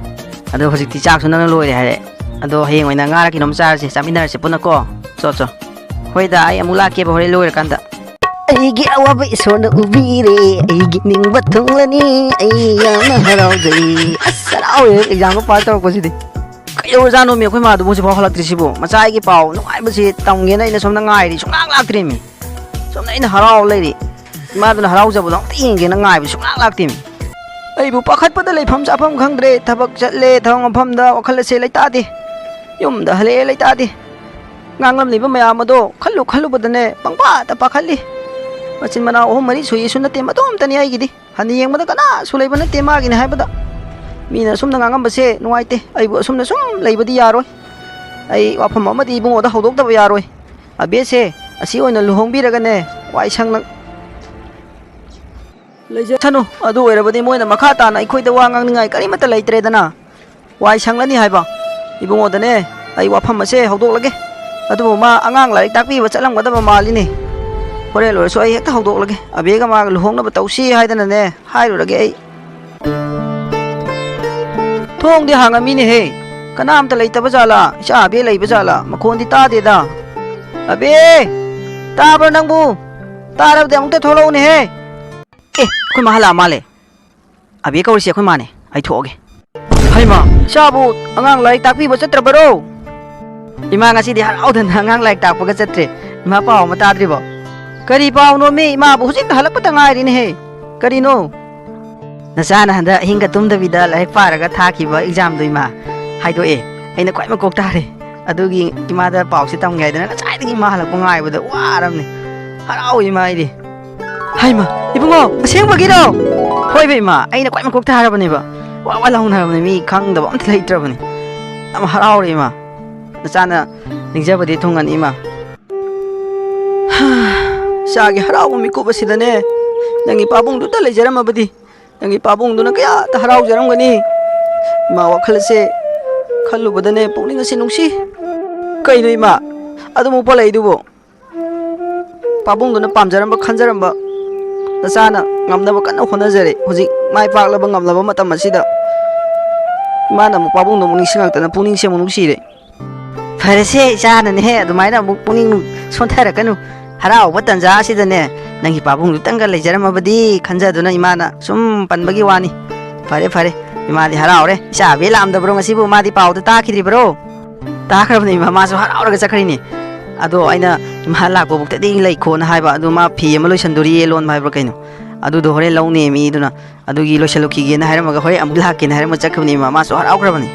ꯑꯗꯣ ꯍꯧꯖꯤꯛꯇꯤ ꯆꯥꯛꯁꯨ ꯅꯪꯅ ꯂꯣꯏꯔꯦ ꯍꯥꯏꯔꯦ꯫ ꯑꯗꯣ ꯍꯌꯦꯡ ꯑꯣꯏꯅ ꯉꯥꯔ ꯀꯩꯅꯣꯝ ꯆꯥꯔꯁꯦ, ꯆꯥꯃꯤꯟꯅꯔꯁꯦ ꯄꯨꯟꯅꯀꯣ꯫ ꯆꯣ ꯆꯣ꯫ ꯍꯣꯏꯗ, ꯑꯩ ꯑꯃꯨꯛ ꯂꯥꯛꯀꯦꯕ ꯍꯣꯔꯦꯟ ꯂꯣꯏꯔꯀꯥꯟꯗ꯫ ꯑꯩꯒꯤ ꯑꯋꯥꯕ ꯏꯁꯣꯔꯅ ꯎꯕꯤꯔꯦ, ꯑꯩꯒꯤ ꯅꯤꯡꯕ ꯊꯨꯡꯂꯅꯤ, ꯑꯩ ꯌꯥꯝꯅ ꯍꯔꯥꯎꯖꯩ꯫ ꯑꯁ, ꯍꯔꯥꯎꯋꯦ ꯑꯦꯛꯖꯥꯝꯒ ꯄꯥꯁ ꯇꯧꯔꯛꯄꯁꯤꯗꯤ꯫ ꯀꯩꯗꯧꯔꯖꯥꯠꯅꯣꯃꯤ ꯑꯩꯈꯣꯏ ꯃꯥꯗꯨꯕꯨ ꯍꯧꯖꯤꯛꯐꯥꯎ ꯍꯜꯂꯛꯇ꯭ꯔꯤꯁꯤꯕꯨ? ꯃꯆꯥ ꯑꯩꯒꯤ ꯄꯥꯎ ꯅꯨꯡꯉꯥꯏꯕꯁꯤ ꯇꯝꯒꯦꯅ ꯑꯩꯅ ꯁꯣꯝꯗ ꯉꯥꯏꯔꯤ, ꯁꯨꯡꯂꯥꯛ ꯂꯥꯛꯇ꯭ꯔꯦꯃꯤ꯫ ꯁꯣꯝꯗ ꯑꯩꯅ ꯍꯔꯥꯎ ꯂꯩꯔꯤ, ꯏꯃꯥꯗꯨꯅ ꯍꯔꯥꯎꯖꯕꯗꯣ ꯑꯝꯇ ꯌꯦꯡꯒꯦꯅ ꯉꯥꯏꯕ ꯁꯨꯡꯂꯥꯛ ꯂꯥꯛꯇꯦꯃꯤ꯫ ꯑꯩꯕꯨ ꯄꯥꯈꯠꯄꯗ ꯂꯩꯐꯝ ꯆꯥꯐꯝ ꯈꯪꯗ꯭ꯔꯦ, ꯊꯕꯛ ꯆꯠꯂꯦ, ꯊꯕꯛ ꯃꯐꯝꯗ ꯋꯥꯈꯜ ꯑꯁꯦ ꯂꯩꯇꯥꯗꯦ, ꯌꯨꯝꯗ ꯍꯜꯂꯛꯑꯦ ꯂꯩꯇꯥꯗꯦ꯫ ꯉꯥꯡꯂꯝꯂꯤꯕ ꯃꯌꯥꯝ ꯑꯗꯣ ꯈꯜꯂꯨ ꯈꯜꯂꯨꯕꯗꯅꯦ ꯄꯪꯄꯥꯗ ꯄꯥꯈꯠꯂꯤ꯫ ꯃꯆꯤꯟ ꯃꯅꯥꯎ ꯑꯍꯨꯝ ꯃꯔꯤ ꯁꯨꯏꯁꯨ ꯅꯠꯇꯦ, ꯃꯇꯣꯝꯇꯅꯤ ꯑꯩꯒꯤꯗꯤ꯫ ꯍꯟꯅ ꯌꯦꯡꯕꯗ ꯀꯅꯥꯁꯨ ꯂꯩꯕ ꯅꯠꯇꯦ ꯃꯥꯒꯤꯅꯤ ꯍꯥꯏꯕꯗ꯫ ꯃꯤꯅ ꯑꯁꯨꯝꯅ ꯉꯥꯡꯉꯝꯕꯁꯦ ꯅꯨꯡꯉꯥꯏꯇꯦ, ꯑꯩꯕꯨ ꯑꯁꯨꯝꯅ ꯁꯨꯝ ꯂꯩꯕꯗꯤ ꯌꯥꯔꯣꯏ꯫ ꯑꯩ ꯋꯥꯐꯝ ꯑꯃꯗꯤ ꯏꯕꯨꯡꯉꯣꯗ ꯍꯧꯗꯣꯛꯇꯕ ꯌꯥꯔꯣꯏ꯫ ꯑꯕꯦꯁꯦ ꯑꯁꯤ ꯑꯣꯏꯅ ꯂꯨꯍꯣꯡꯕꯤꯔꯒꯅꯦ ꯋꯥꯏ ꯁꯪꯅ ꯂꯩꯖꯁꯅꯨ꯫ ꯑꯗꯨ ꯑꯣꯏꯔꯕꯗꯤ ꯃꯣꯏꯅ ꯃꯈꯥ ꯇꯥꯅ ꯑꯩꯈꯣꯏꯗ ꯋꯥ ꯉꯥꯡꯅꯤꯡꯉꯥꯏ ꯀꯔꯤꯃꯠꯇ ꯂꯩꯇ꯭ꯔꯦꯗꯅ꯫ ꯋꯥꯏ ꯁꯪꯂꯅꯤ ꯍꯥꯏꯕ꯫ ꯏꯕꯨꯡꯉꯣꯗꯅꯦ ꯑꯩ ꯋꯥꯐꯝ ꯑꯁꯦ ꯍꯧꯗꯣꯛꯂꯒꯦ꯫ ꯑꯗꯨꯕꯨ ꯃꯥ ꯑꯉꯥꯡ ꯂꯥꯏꯔꯤꯛ ꯇꯥꯛꯄꯤꯕ ꯆꯠꯂꯝꯒꯗꯕ ꯃꯥꯜꯂꯤꯅꯦ꯫ ꯍꯣꯔꯦꯟ ꯂꯣꯏꯔꯁꯨ ꯑꯩ ꯍꯦꯛꯇ ꯍꯧꯗꯣꯛꯂꯒꯦ꯫ ꯑꯕꯦꯒ ꯃꯥꯒ ꯂꯨꯍꯣꯡꯅꯕ ꯇꯧꯁꯤ ꯍꯥꯏꯗꯅꯅꯦ ꯍꯥꯏꯔꯨꯔꯒꯦ ꯑꯩ꯫ ꯊꯣꯡꯗꯤ ꯍꯥꯡꯉꯝꯃꯤꯅꯦꯍꯦ꯫ ꯀꯅꯥꯝꯇ ꯂꯩꯇꯕ ꯖꯥꯠꯂꯥ? ꯏꯆꯥ ꯑꯕꯦ ꯂꯩꯕ ꯖꯥꯠꯂꯥ? ꯃꯈꯣꯟꯗꯤ ꯇꯥꯗꯦꯗ꯫ ꯑꯕꯦ! ꯇꯥꯕ꯭ꯔꯣ ꯅꯪꯕꯨ? ꯇꯥꯔꯕꯗꯤ ꯑꯃꯨꯛꯇ ꯊꯣꯛꯂꯛꯎꯅꯦꯍꯦ꯫ ꯑꯦ, ꯑꯩꯈꯣꯏ ꯃꯥ ꯍꯜꯂꯛꯑ ꯃꯥꯜꯂꯦ꯫ ꯑꯕꯦ ꯀꯧꯔꯤꯁꯦ ꯑꯩꯈꯣꯏ ꯃꯥꯅꯦ, ꯑꯩ ꯊꯣꯛꯑꯒꯦ꯫ ꯍꯩꯃꯥ, ꯏꯆꯥꯕꯨ ꯑꯉꯥꯡ ꯂꯥꯏꯔꯤꯛ ꯇꯥꯛꯄꯤꯕ ꯆꯠꯇ꯭ꯔꯕꯔꯣ? ꯏꯃꯥ ꯉꯁꯤꯗꯤ ꯍꯔꯥꯎꯗꯅ ꯑꯉꯥꯡ ꯂꯥꯏꯔꯤꯛ ꯇꯥꯛꯄꯒ ꯆꯠꯇ꯭ꯔꯦ꯫ ꯏꯃꯥ, ꯄꯥꯎ ꯑꯃ ꯇꯥꯗ꯭ꯔꯤꯕꯣ? ꯀꯔꯤ ꯄꯥꯎꯅꯣꯃꯤ? ꯏꯃꯥꯕꯨ ꯍꯧꯖꯤꯛꯇ ꯍꯜꯂꯛꯄꯇ ꯉꯥꯏꯔꯤꯅꯦꯍꯦ꯫ ꯀꯔꯤꯅꯣ? ꯅꯆꯥꯅ ꯍꯟꯗꯛ ꯑꯍꯤꯡꯒ ꯇꯨꯝꯗꯕꯤꯗ ꯂꯥꯏꯔꯤꯛ ꯄꯥꯔꯒ ꯊꯥꯈꯤꯕ ꯑꯦꯛꯖꯥꯝꯗꯣ ꯏꯃꯥ ꯍꯥꯏꯗꯣꯛꯑꯦ꯫ ꯑꯩꯅ ꯈ꯭ꯋꯥꯏ ꯃꯀꯣꯛ ꯇꯥꯔꯦ꯫ ꯑꯗꯨꯒꯤ ꯏꯃꯥꯗ ꯄꯥꯎꯁꯦ ꯇꯝꯒꯦ ꯍꯥꯏꯗꯅ ꯉꯁꯥꯏꯗꯒꯤ ꯏꯃꯥ ꯍꯜꯂꯛꯄ ꯉꯥꯏꯕꯗ ꯋꯥꯔꯕꯅꯦ꯫ ꯍꯔꯥꯎꯏ ꯏꯃꯥ ꯑꯩꯗꯤ꯫ ꯍꯩꯃꯥ, ꯏꯕꯨꯡꯉꯣ, ꯑꯁꯦꯡꯕꯒꯤꯔꯣ? ꯍꯣꯏꯕ ꯏꯃꯥ, ꯑꯩꯅ ꯈ꯭ꯋꯥꯏ ꯃꯀꯣꯛ ꯇꯥꯔꯕꯅꯦꯕ꯫ ꯋꯥ ꯋꯥ ꯂꯥꯎꯅꯔꯕꯅꯦ, ꯃꯤ ꯈꯪꯗꯕ ꯑꯝꯇ ꯂꯩꯇ꯭ꯔꯕꯅꯦ꯫ ꯌꯥꯝ ꯍꯔꯥꯎꯔꯦ ꯏꯃꯥ꯫ ꯅꯆꯥꯅ ꯅꯤꯡꯖꯕꯗꯤ ꯊꯨꯡꯉꯅꯤ ꯏꯃꯥ꯫ ꯏꯆꯥꯒꯤ ꯍꯔꯥꯎꯕ ꯃꯤꯀꯨꯞ ꯑꯁꯤꯗꯅꯦ, ꯅꯪꯒꯤ ꯄꯥꯕꯨꯡꯗꯨꯇ ꯂꯩꯖꯔꯝꯃꯕꯗꯤ, ꯅꯪꯒꯤ ꯄꯥꯕꯨꯡꯗꯨꯅ ꯀꯌꯥꯇ ꯍꯔꯥꯎꯖꯔꯝꯒꯅꯤ꯫ ꯏꯃꯥ, ꯋꯥꯈꯜ ꯑꯁꯦ ꯈꯜꯂꯨꯕꯗꯅꯦ ꯄꯨꯛꯅꯤꯡ ꯑꯁꯤ ꯅꯨꯡꯁꯤ꯫ ꯀꯩꯅꯣ ꯏꯃꯥ, ꯑꯗꯨꯃꯨꯛ ꯄꯜꯂꯛꯏꯗꯨꯕꯨ? ꯄꯥꯕꯨꯡꯗꯨꯅ ꯄꯥꯝꯖꯔꯝꯕ, ꯈꯟꯖꯔꯝꯕ ꯅꯆꯥꯅ ꯉꯝꯅꯕ ꯀꯟꯅ ꯍꯣꯠꯅꯖꯔꯦ꯫ ꯍꯧꯖꯤꯛ ꯃꯥꯏ ꯄꯥꯛꯂꯕ, ꯉꯝꯂꯕ ꯃꯇꯝ ꯑꯁꯤꯗ ꯏꯃꯥꯅ ꯑꯃꯨꯛ ꯄꯥꯕꯨꯡꯗꯣ ꯑꯃꯨꯛ ꯅꯤꯡꯁꯤꯡꯂꯛꯇꯅ ꯄꯨꯛꯅꯤꯡꯁꯦ ꯑꯃꯨꯛ ꯅꯨꯡꯁꯤꯔꯦ꯫ ꯐꯔꯦꯁꯦ, ꯏꯆꯥꯅꯅꯦꯍꯦ ꯑꯗꯨꯃꯥꯏꯅ ꯑꯃꯨꯛ ꯄꯨꯛꯅꯤꯡ ꯁꯣꯟꯊꯔꯛꯀꯅꯨ꯫ ꯍꯔꯥꯎꯕ ꯇꯟꯖꯥ ꯑꯁꯤꯗꯅꯦ, ꯅꯪꯒꯤ ꯄꯥꯕꯨꯡꯗꯨꯇꯪꯒ ꯂꯩꯖꯔꯝꯃꯕꯗꯤ ꯈꯟꯖꯗꯨꯅ ꯏꯃꯥꯅ ꯁꯨꯝ ꯄꯟꯕꯒꯤ ꯋꯥꯅꯤ꯫ ꯐꯔꯦ, ꯐꯔꯦ, ꯏꯃꯥꯗꯤ ꯍꯔꯥꯎꯔꯦ꯫ ꯏꯆꯥ ꯑꯕꯦ ꯂꯥꯛꯑꯝꯗꯕ꯭ꯔꯣ ꯉꯁꯤꯕꯨ? ꯃꯥꯗꯤ ꯄꯥꯎꯗ ꯇꯥꯈꯤꯗ꯭ꯔꯤꯕ꯭ꯔꯣ? ꯇꯥꯈ꯭ꯔꯕꯅꯦ ꯏꯃꯥ, ꯃꯥꯁꯨ ꯍꯔꯥꯎꯔꯒ ꯆꯠꯈ꯭ꯔꯤꯅꯦ꯫ ꯑꯗꯣ ꯑꯩꯅ ꯏꯃꯥ ꯂꯥꯛꯄꯕꯨꯛꯇꯗꯤ ꯂꯩꯈꯣꯅ ꯍꯥꯏꯕ, ꯑꯗꯨ ꯃꯥ ꯐꯤ ꯑꯃ ꯂꯣꯏꯁꯟꯗꯣꯔꯤꯌꯦ, ꯂꯣꯟꯕ ꯍꯥꯏꯕ꯭ꯔꯥ ꯀꯩꯅꯣ, ꯑꯗꯨꯗꯣ ꯍꯣꯔꯦꯟ ꯂꯧꯅꯦ ꯃꯤꯗꯨꯅ, ꯑꯗꯨꯒꯤ ꯂꯣꯏꯁꯜꯂꯨꯈꯤꯒꯦꯅ ꯍꯥꯏꯔꯝꯃꯒ ꯍꯣꯔꯦꯟ ꯑꯃꯨꯛ ꯂꯥꯛꯀꯦꯅ ꯍꯥꯏꯔꯝꯃ ꯆꯠꯈ꯭ꯔꯕꯅꯦ ꯏꯃꯥ, ꯃꯥꯁꯨ ꯍꯔꯥꯎꯈ꯭ꯔꯕꯅꯦ꯫